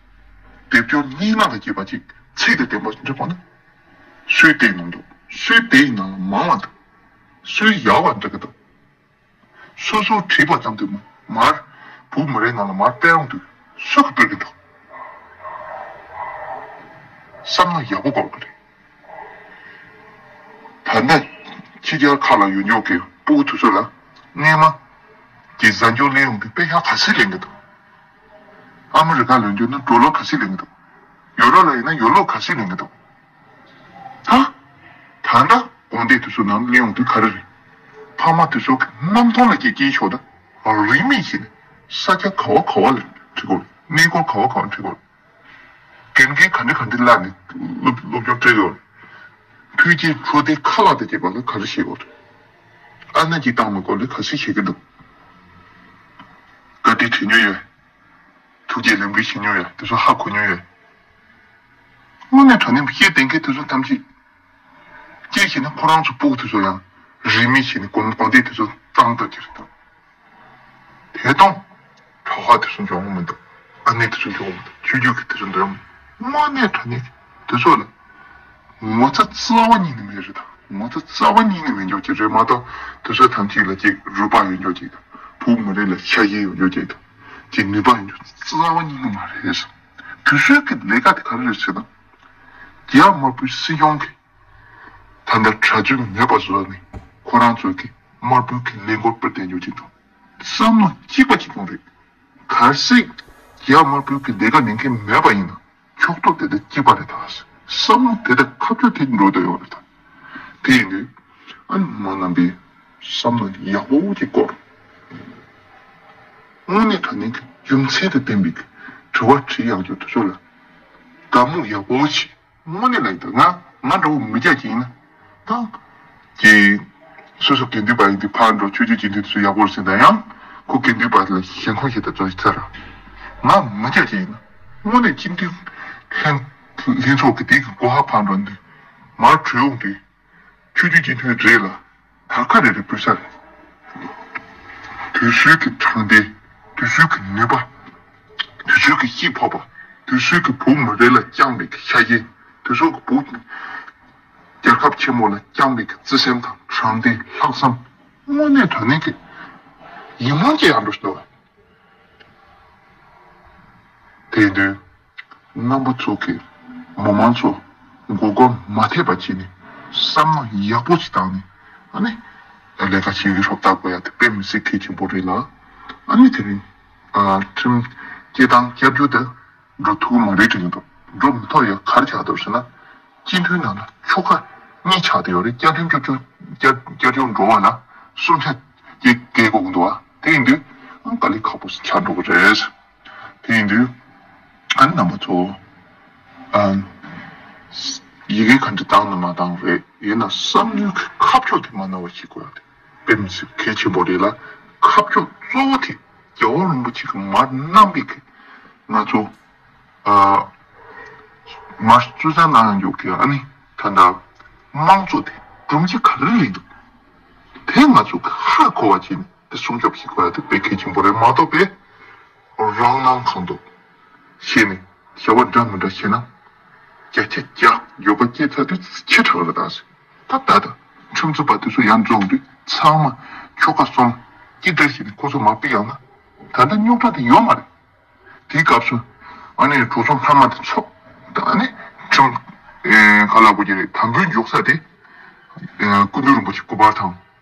སྡེབ་སྦྱོར་གཉིས་སྣ་དང་བཅས་པ་ཅིག་ཚིག་དང་ལྡན་པ་ཞིག་འབྲི་དགོས་ན། སུའི་དེའི་ནང་དུ་སུའི་དེའི་ནང་ལ་མང་བ་འདུག་སུའི་ཡག་པ་འབྲི་གི་འདུག་སོ་སོར་བྲིས་པ་ཙམ་དུ་མ་མར་བུ་མི་རེ་ནང་ལ་མར་སྤེལ་ཡོང་དུས་སུ་གིས་སྤེལ་གི་འདུག་བསམ་ན་ཡག་པོ་འགོར་གི་རེད། ད་ལྟ་ཕྱི་རྒྱལ་ཁག་ལ་ཡོད་འཇོག་གི་སྤུ་གུ་དེ་ཚོ་ལ་སྔས་མ་གི་གཟའ་མཇུག་ལེན་ཡོང་དུས་པེ་ཤག་ག་ཚོད་ལེན་གི་འདུག་ཨ་མི་རི་ཀ་ལ་ཡོད་འཇོག་ན་ཌོ་ལར་ག་ཚོད་ལེན་གི་འདུག་ཡུ་རོབ་ལ་ཡིན་ན་ཡུ་རོ་ག་ཚོད་ལེན་གི་འདུག་ད་ད་ལྟ་དགོན་སྡེ་དེ་ཚོ་ནང་ལེན་ཡོང་དུས་ག་རེ་རེད། ཕ་མ་དེ་ཚོ་གི་རྣམ་རྟོག་ལ་སྐྱེ་སྐྱེ་ཆོག་ད་རིན་མེད་བྱས་ནས་ས་ཆ་ག་བ་ག་བ་ལ་འཁྲིད་དགོས་རེད། གནས་སྐོར་ག་བ་ག་བ་འཁྲིད་དགོས་རེད། དགེ་རྒན་ག་འདྲ་ག་འདྲ་བསླབས་ནས་སློབ་སློབ་སྦྱོང་སྤྲད་ཡོད་རེད། ཕུལ་རྗེས་འཕྲོ་དེ་ཁ་ལག་དེ་བྱེད་པ་ལ་ག་རེ་བྱེད་དགོས་རེད། ཨ་ན་གྱིས་བཏང་མི་དགོས་ལས་ག་ཚོད་བྱེད་ཀྱི་འདུག་བཀའ་དྲིན་དྲན་མྱོང་ཡོད། ཐུགས་རྗེ་ལེགས་འབུལ་བྱེད་མྱོང་ཡོད། དེ་ཚོ་ཧ་གོ་མྱོང་ཡོད། དངོས་གནས་དྲང་གནས་བཤད་བསྡད་མཁན་དེ་ཚོ་ཐམས་ཅད། སྐྱེས་ཤིག་ན་ཁོ་རང་ཚོ་སྤུ་གུ་དེ་ཚོ་ཡང་རིན་མེད་བྱས་ནས་དགོན་དགོན་སྡེ་དེ་ཚོ་བཏང་བཏང་གི་རེད་དམ། དེ་དང་། གྲྭ་པ་དེ་ཚོ་འཇོག་གི་མི་འདུག་ཨ་ནེ་དེ་ཚོ་འཇོག་གི་མི་འདུག་ཆོས་བརྒྱུད་ཀྱི་དེ་ཚོ་འདྲ་མོ། དངོས་གནས་དྲང་གནས་དེ་ཚོ་ལ། ངོ་ཚ་རྩ་བ་ཉིད་ནས་མེད་རེད་དམ། ངོ་ཚ་རྩ་བ་ཉིད་ནས་མེད་འཇོག་གི་རེད་མ་གཏོགས་དེ་ཚོ་ཐམས་ཅད་ལ་ཅིག་རུས་པ་ཡོད་འཇོག་ཅིག་དང་བུ་མི་རེ་ལ་ཆ་ཤས་ཡོད་འཇོག་ཅིག་དང་ཅིག་ནུས་པ་ཡོད་འཇོག་རྩ་བ་ཉིད་ནས་མ་རེད། དེ་ཚོའི་གི་ལས་ཀ་དེ་ག་རེ་རེད་ཟེར་ན། རྒྱ་དམར་པོའི་སྲིད་གཞུང་གིས་ད་ལྟ་གྲྭ་བཙུན་མེད་པ་བཟོས་ནས་ཁོ་རང་ཚོ་གི་དམར་པོའི་གི་ལས་འགུལ་སྤེལ་བསྡད་འཇོག་ཅིག་དང་བསམ་བློ་གཅིག་པ་གཅིག་རྐྱང་རེད། གལ་སྲིད་རྒྱ་དམར་པོའི་གི་ལས་ཀ་ལས་མཁན་མེད་པ་ཡིན་ན་ཕྱོགས་གཏོགས་དེ་དག་སྐྱིད་པ་རེད་ད། བསམ་བློ་དེ་དག་ཁ་ཕྱོགས་དེ་འགྲོ་བསྡད་ཡོད་རེད་ད། དེ་ཡིན་དུས་ཨ་ནི་མ་རྣམ་པའི་བསམ་བློ་ཡག་པོ་ཅིག་བསྐོར། དངོས་གནས་དྲང་གནས་ཀྱི་རྒྱུ་མཚན་དང་ལྡན་པའི་དྲི་བ་དྲིས་ཡག་རྒྱུ་དེ་ཚོ་ལ་བཀའ་མོལ་ཡག་པོ་བྱེད། དངོས་གནས་ལ་ཡིན་ད་ང་ང་འདྲ་བོ་མི་སྐྱ་ཅིག་ཡིན་ན་ད་ཀྱི་སོ་སོ་དགེ་འདུན་པ་ཡིན་དུས་ཕར་འགྲོ་ཆོས་བརྒྱུད་སྤྱི་འཐུས་དེ་ཚོ་ཡག་པོ་རེད་ཟེར་ད་ཡང་ཁོ་དགེ་འདུན་པ་ལ་ཞེན་ཁོག་ཞེ་དྲག་ཚོ་ཡི་ཚར་ར། ང་མི་སྐྱ་ཅིག་ཡིན་ན་དངོས་གནས་སྤྱི་འཐུས་ལྷན་ལྷན་ཚོགས་ཀྱི་དེ་གི་སྒོ་ཧ་ཕར་འགྲོ་འདུག་མར་བྲོས་འོང་དུས། ཆོས་བརྒྱུད་སྤྱི་འཐུས་རེད་ལ། དར་ཁ་རེ་རེ་ཕུལ་ས་རེད། དུས་ཚོད་ཀྱི་དྲང་བདེན། དུས་ཚོད་ཀྱི་ནུས་པ། དུས་ཚོད་ཀྱི་སྐྱིད་ཕོག་པ། དུས་ཚོད་ཀྱི་བུ་མོ་རེ་ལ་བཅངས་པའི་ཆ་རྐྱེན། དུས་ཚོད་ཀྱི་བུ། རྒྱལ་ཁབ་ཆེན་མོ་ལ་བཅངས་པའི་བརྩེ་སེམས་དང་དྲང་བདེན་ལྷག་བསམ། དངོས་གནས་དྲང་གནས་ཀྱི་ཡིད་སྨོན་སྐྱེ་ཡག་འགྲོ་ཞིག་འདུག་དེ་ཡིན་དུས། རྣམ་པ་ཚོ་གིས་མི་མང་ཚོ་མགོ་སྐོར་མ་ཐེབས་པ་བྱས་ནས་བསམ་བློ་ཡག་པོ་ཞིག་བཏང་ནས་ཨ་ནི་ལས་ཀ་བྱེད་ཀྱི་ཧྲོབ་ལྟ་དགོས་ཡ་དེ་དཔེ་མི་སྲིད་གལ་ཆེན་པོ་རེད་ལ། ཨ་ནི་དེ་རིང་ཁྲིམས་སྐྱེལ་སྟངས་བསྐྱར་བཅོས་དེ་འགྲོ་ཐུབ་ཀྱི་མ་རེད་དྲན་གྱི་འདུག་འགྲོ་མི་ཐུབ་ཡ་ག་རེ་ཆགས་འདུག་ཟེར་ན། སྤྱི་འཐུས་ནང་ལ་ཆོལ་ཁ་གཉིས་ཆགས་བསྡད་ཡོད་རེད། བསྐྱར་ཁྲིམས་བཅོ་བརྒྱད་བསྐྱར་བསྐྱར་བཅོས་འགྲོ་བ་ལ་གསུམ་ཆ་སྐྱེ་སྐྱེ་དགོས་ཀྱི་འདུག་ཨ། དེ་ཡིན་དུས་ཨང་དཀའ་ལས་ཁག་པོ་ཞིག་ཆགས་འགྲོ་གི་རེད། དེ་ཡིན་དུས་ཨ་ནི་རྣམ་པ་ཚོ་ཨ་ཡི་གེ་ག་འདྲ་བཏང་ན་མ་བཏང་རེད། ཡིན་ན་བསམ་བློའི་ཁ་ཕྱོགས་དེ་མ་ན་བ་ཞིག་དགོས་ཡ་དེ་དཔེ་མི་སྲིད་གལ་ཆེན་པོ་རེད་ལ། ཁ་ཕྱོགས་གཙོ་བོ་དེ་རྒྱལ་བ་རིན་པོ་ཆེ་གི་མར་གནང་བའི་གི་ང་ཚོ། ཨ། མར་སྤྱོད་བཟང་གནང་ཡོང་རྒྱུ་གི་ཨ་ནི་ད་ལྟ་དམངས་གཙོ་དེ་སྒྲོམ་གཞི་ག་རེ་ལས་འདུག་དེ་ང་ཚོ་གི་ཧ་གོ་བ་བྱས་ནས་དེ་སྲུང་སྐྱོབ་བྱེད་དགོས་ཡ་དེ་དཔེ་གལ་ཆེན་པོ་རེད་མ་གཏོགས་པས། རང་སྣང་གང་འདུག་བྱས་ནས་བྱ་བ་འདྲ་མི་འདྲ་བྱས་ན་བརྒྱ་ཆ་བརྒྱ་འགྱོད་པ་སྐྱེ་ཚར་དུས་ཁྱི་ཁྲག་རེད་ད་ཟེར། ད་ད་ད་ཁྲིམས་རྩོད་པ་དེ་ཚོ་ཡར་འཛོམས་དུས་ཚང་མ་ཆོལ་ཁ་གསུམ་གཅིག་སྒྲིལ་བྱས་ནས་ཁོ་ཚོ་མར་ཕུད་ཡོང་ན་ད་ལྟ་རྙོག་དྲ་དེ་ཡོད་མ་རེད། དེའི་སྐབས་སུ་ཨ་ནི་གྲོས་ཚོགས་མཐའ་མ་དེ་ཚོགས་དང་ཨ་ནི་ཁྲིམས་ཨེ་ག་ལ་གོ་གི་རེད། དམ་འབུལ་འཇོག་ས་དེ་ཨེ་སྐུ་མདུན་རིན་པོ་ཆེ་སྐུ་པར་དང་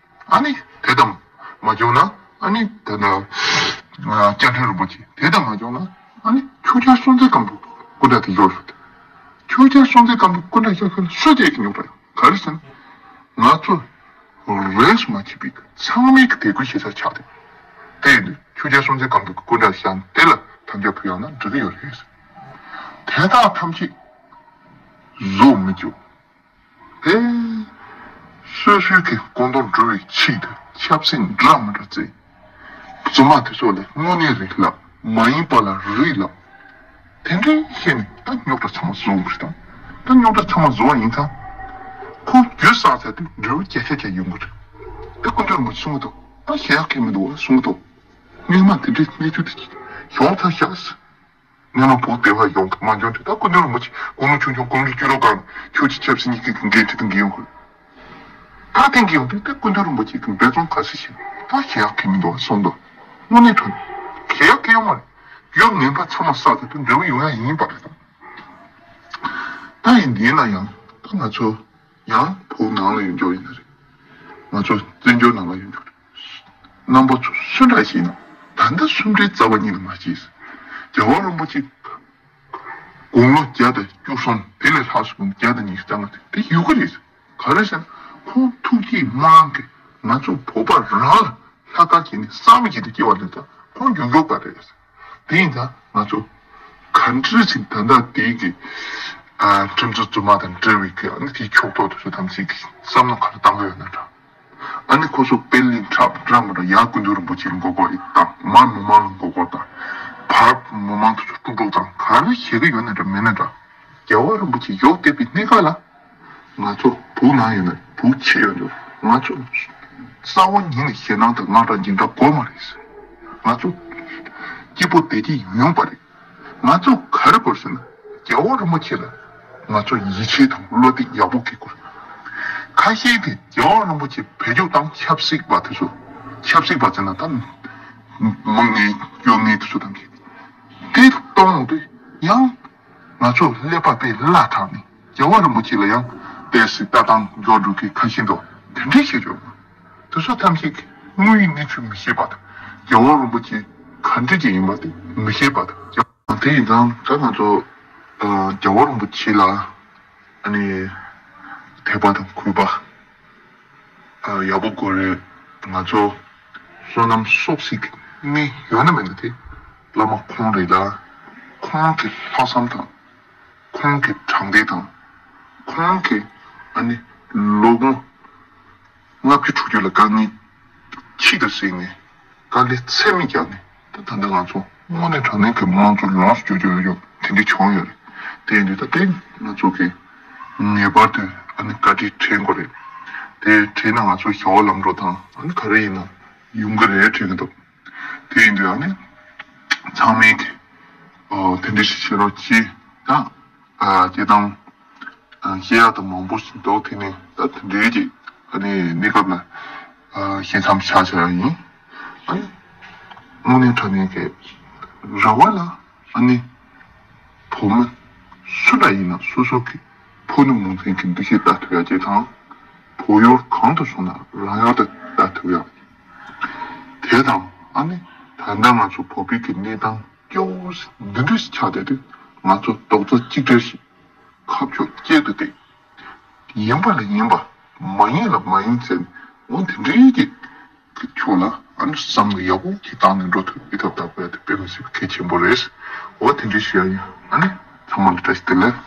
ཨ་ནི་དེ་དང་མ་འཇོག་ན་ཨ་ནི་དེ་ན་བཅའ་ཁྲིམས་རིན་པོ་ཆེ་དེ་དང་མ་འཇོག་ན་ཨ་ནི་ཆོས་རྒྱལ་སྲོང་བཙན་སྒམ་པོ་སྐུ་འདྲ་དེ་འཇོག་ཡོད། ཆོས་རྒྱལ་སྲོང་བཙན་སྒམ་པོ་སྐུ་འདྲ་འཇོག་ཁན་སུ་དེ་གི་རྙོག་དྲ་ཡོད། ག་རེ་ཟེར་ན། ང་ཚོ་རེས་སུ་མ་མཆིས་པའི་ཚང་མའི་གི་དད་གུས་ཞེ་ས་ཆགས་ཏེ། དེ་ཡིན་དུས་ཆོས་རྒྱལ་སྲོང་བཙན་སྒམ་པོའི་སྐུ་འདྲ་བཞག་དེ་ལ་དམ་བཅའ་ཕུལ་ཡང་ན་འགྲིག་གི་ཡོད་རེད། དེ་དག་ཐམས་ཅད་བཟོ་མི་བཅུག་དེ་སོ་སོའི་གི་གོ་འདོར་འགྲོ་བའི་ཆེད་དུ་ཆབ་སྲིད་འདྲ་མི་འདྲ་བརྩི། རྫུན་མ་དེ་ཚོ་ལ་དངོས་གནས་རེད་ལབ་མ་ཡིན་པ་ལ་རེད་ལབ། དེ་འདྲའི་བཤད་ནས་ད་རྙོག་དྲ་ཚང་མ་བཟོ་དགོས་རེད་དམ། ད་རྙོག་དྲ་ཚང་མ་བཟོ་བ་ཡིན་ཙང་། ཁོ་རྒྱུ་བསགས་ཚར་དུས་འབྲས་བུ་བརྒྱ་ཆ་བརྒྱ་ཡོང་གི་རེད། ད་སྐུ་མདུན་རིན་པོ་ཆེ་གསུང་གི་འདུག་ད་ཞེ་ཡག་གི་མི་འདུག་གསུང་གི་འདུག་སྔོན་མ་དེ་འདྲའི་གནས་ཚུལ་དེ་ཡོང་ཚར་ཤག་སྔོན་མ་བོད་བདེ་བ་ཡོང་གི་མ་འཇོན་དུས་ད་སྐུ་མདུན་རིན་པོ་ཆེ་དགུང་ལོ་ཆུང་ཆུང་དགུང་ལོ་བཅུ་དྲུག་སྒང་ཆོས་ཀྱི་ཆབ་སྲིད་གཉིས་ཀྱི་འགན་འཁྲི་དང་འགན་ཡོད་གི། ད་ཐེངས་ཀྱི་ཡོང་དུས་ད་སྐུ་མདུན་རིན་པོ་ཆེ་གི་འབད་བརྩོན་ག་ཚོད་བྱས་ད་ཞེ་ཡག་གི་མི་འདུག་གསུངས་འདུག་དངོས་གནས་དྲང་ཞེ་ཡག་གི་ཡོད་མ་རེད། རྒྱུ་ངན་པ་ཚང་མ་བསགས་ད་དུ་འབྲས་བུ་ཡོང་ཡ་ཡིན་པ་རེད་དམ། ད་ཡིན་དེ་ན་ཡང་ད་ང་ཚོ་ཡང་བོད་ནང་ལ་ཡོང་རྒྱུ་ཡིན་ན་རེད། ང་ཚོ་བཙན་བྱོལ་ནང་ལ་ཡོང་རྒྱུ་རེད། རྣམ་པ་ཚོ་སུ་འདྲ་ཞིག་ཡིན་ན་ད་ལྟ་སུམ་སྒྲིལ་རྩ་བ་ཉིད་ནས་མ་བྱས། རྒྱལ་བ་རིན་པོ་ཆེ་དགུང་ལོ་བརྒྱ་དང་བཅུ་གསུམ་དེ་ལས་ལྷག་སོང་བརྒྱ་དང་ཉི་ཤུ་རྩ་ལྔ་དེ་དེ་ཡོད་གི་རེད། ག་རེ་ཟེར་ན་ཁོང་ཐུགས་བསྐྱེད་སྨོན་ལམ་གྱིས་ང་ཚོ་བོད་པ་རང་ལ་ལྷག་དཀར་བྱས་ནས་བསམ་བཞིན་དུ་སྐྱེ་བ་ལེན་ཙང་ཁོང་མགྱོགས་མགྱོགས་པ་རེད། དེ་ཡིན་ཙང་ང་ཚོ་ག་འདྲ་ཞིག་ད་ལྟ་དེའི་གི་ཨ་ཁྲིམས་རྩོད་རྫུན་མ་དང་འབྲེལ་བའི་གི་ཨ་ནི་དེའི་ཕྱོགས་གཏོགས་དེ་ཚོ་ཐམས་ཅད་ཀྱིས་བསམ་བློ་ག་རེ་བཏང་གི་ཡོད་ན་འདྲ། ཨ་ནི་ཁོ་ཚོ་པེ་ལིན་ཁྲབ་འདྲ་མི་འདྲ་ཡར་སྐུ་མདུན་རིན་པོ་ཆེ་ལ་མགོ་སྐོར་ཡིན་དང་མར་མི་མང་ལ་མགོ་སྐོར་དང་བར་མི་མང་དེ་ཚོ་དཀྲུག་དཀྲུག་དང་ག་རེ་བྱེད་ཀྱི་ཡོད་ན་འདྲ་མེད་ན་འདྲ། རྒྱལ་བ་རིན་པོ་ཆེ་ཡོག་བསྡད་པའི་གནས་སྐབས་ལ། ང་ཚོ་བོད་ནང་ཡོད་ན་བོད་ཕྱི་ཡོད་ན་ང་ཚོ་རྩ་བ་ཉིད་ནས་ཞེད་སྣང་དང་དངངས་སྐྲག་འཇིགས་སྐྲག་དགོས་མ་རེད། ང་ཚོ་སྐྱིད་པོ་བདེ་སྐྱིད་ཡོང་བ་རེད། ང་ཚོ་ག་རེ་དགོས་ཟེར་ན་རྒྱལ་བ་རིན་པོ་ཆེ་ལ་ང་ཚོ་ཡིད་ཆེས་དང་བློ་གཏད་ཡག་པོ་སྐྱེ་དགོས། ཁ་ཤས་ཀྱིས་རྒྱལ་བ་རིན་པོ་ཆེ་བེད་སྤྱོད་བཏང་ཆབ་སྲིད་པ་དེ་ཚོ་ཆབ་སྲིད་པ་ཟེར་ན་ད་མང་ནས་སྐྱོ་ངལ་དེ་ཚོ་དང་གི་དེ་གཏོང་དུས་ཡང་། ང་ཚོ་ཀླད་པ་དཔེ་བླ་དྲངས་ནས་རྒྱལ་བ་རིན་པོ་ཆེ་ལ་ཡང་ཏོག་ཙམ་ལྟ་སྟངས་འཇོག་འགྲོ་གི་ཁ་ཤས་འདུག་དེ་འདྲས་བྱེད་ཆོག་དེ་ཚོ་ཐམས་ཅད་ཀྱིས་དངོས་ཡོད་གནས་ཚུལ་མི་ཤེས་པ་དང་རྒྱལ་བ་རིན་པོ་ཆེ་ ག་འདྲ་ཅིག་ཡིན་པ་དེ་མི་ཤེས་པ་དང་། དེ་ཡིན་ཙང་ད་ང་ཚོ་ཨ་རྒྱལ་བ་རིན་པོ་ཆེ་ལ་ཨ་ནི་དད་པ་དང་གུས་པ་ཨ་ཡག་པོ་དགོས་རེད། ང་ཚོ་བསོད་ནམས་གསོག་སའི་གནས་ཡོད་ན་མེད་ན་དེ་བླ་མ་ཁོང་རེད་ལ། ཁོང་གི་ལྷག་བསམ་དང་ཁོང་གི་དྲང་བདེན་དང་ཁོང་གི་ཨ་ནི་ལོ་ངོ་ལྔ་བཅུ་དྲུག་ཅུ་ལ་དཀའ་ངལ་ཆེད་དུ་གཟིགས་ནས་དཀའ་ལས་ཚད་མེད་བརྒྱབ་ནས། ད་ད་ལྟ་ང་ཚོ་དངོས་གནས་དྲང་གནས་ཀྱི་དམངས་གཙོ་ལོངས་སུ་སྤྱོད་རྒྱུ་ཡོད་དེ་འདྲ་བྱུང་ཡོད་རེད། དེ་ཡིན་དུས་ད་ལྟའི་ང་ཚོ་གི་ངེས་པར་དུ་ཨ་ནི་བཀའ་དྲིན་དྲན་དགོས་རེད། དེ་དྲན་ན་ང་ཚོ་ཞི་བ་ལམ་འགྲོ་དང་ཨ་ནི་ག་རེ་ཡིན་ན་ཡོང་གི་རེད་དྲན་གྱི་འདུག་དེ་ཡིན་དུས་ཨ་ནི་ཚང་མས་ཀྱི་ཨོ་དེ་འདྲ་ཞིག་བྱེད་རོགས་གྱིས་དང་། ཨ་སྐྱེ་སྟངས་ཨ་བཤད་ཡག་དང་མང་པོ་ཞིག་འདུག་དེ་ནས་ད་དེ་འདྲའི་གི་ཨ་ནི་གནས་སྐབས་ལ་ཨ་བཤད་མཚམས་བཞག་བྱ་ཡག་ཡིན། ཨ་ནི་དངོས་གནས་དྲང་གནས་ཀྱི་རེ་བ་ལ་ཨ་ནི་བུ་མོ་སུ་འདྲ་ཡིན་ན་སོ་སོ་གི་ཕོ་ནུ་མོ་མཚན་གྱི་འདུ་ཤེས་ལྟ་ཐུབ་ཡག་ཅིག་དང་། བུ་ཡུལ་གང་དུ་སོང་ན་རང་ཡུལ་དུ་ལྟ་ཐུབ་ཡག་དེ་དང་། ཨ་ནི་ད་ལྟ་ང་ཚོ་བོད་པའི་གི་གནས་སྟངས་སྐྱོ་བོ་ཞིག་འདི་འདྲ་ཞིག་ཆགས་བསྡད་དུས་ང་ཚོ་རྡོག་རྩ་གཅིག་སྒྲིལ་ཞིག་ཁ་ཕྱོགས་གཅིག་ཏུ་བསྡད། ཡིན་པ་ལ་ཡིན་པ། མ་ཡིན་ལ་མ་ཡིན་ཟེར་ནས་འོ་དེ་འདྲའི་གི་གི་ཕྱོགས་ལ་ཨ་ནི་བསམ་བློ་ཡག་པོ་ཞིག་བཏང་ནས་འགྲོ་ཐུབ་ཡོད་ཐབས་བདག་པོ་ཡ་དེ་དཔེ་མི་སྲིད་པའི་གལ་ཆེན་པོ་རེད། འོ་དེ་འདྲའི་ཞུ་ཡ་ཡིན། ཨ་ནི་ཚང་མ་ལ་བཀྲ་ཤིས་བདེ་ལེགས།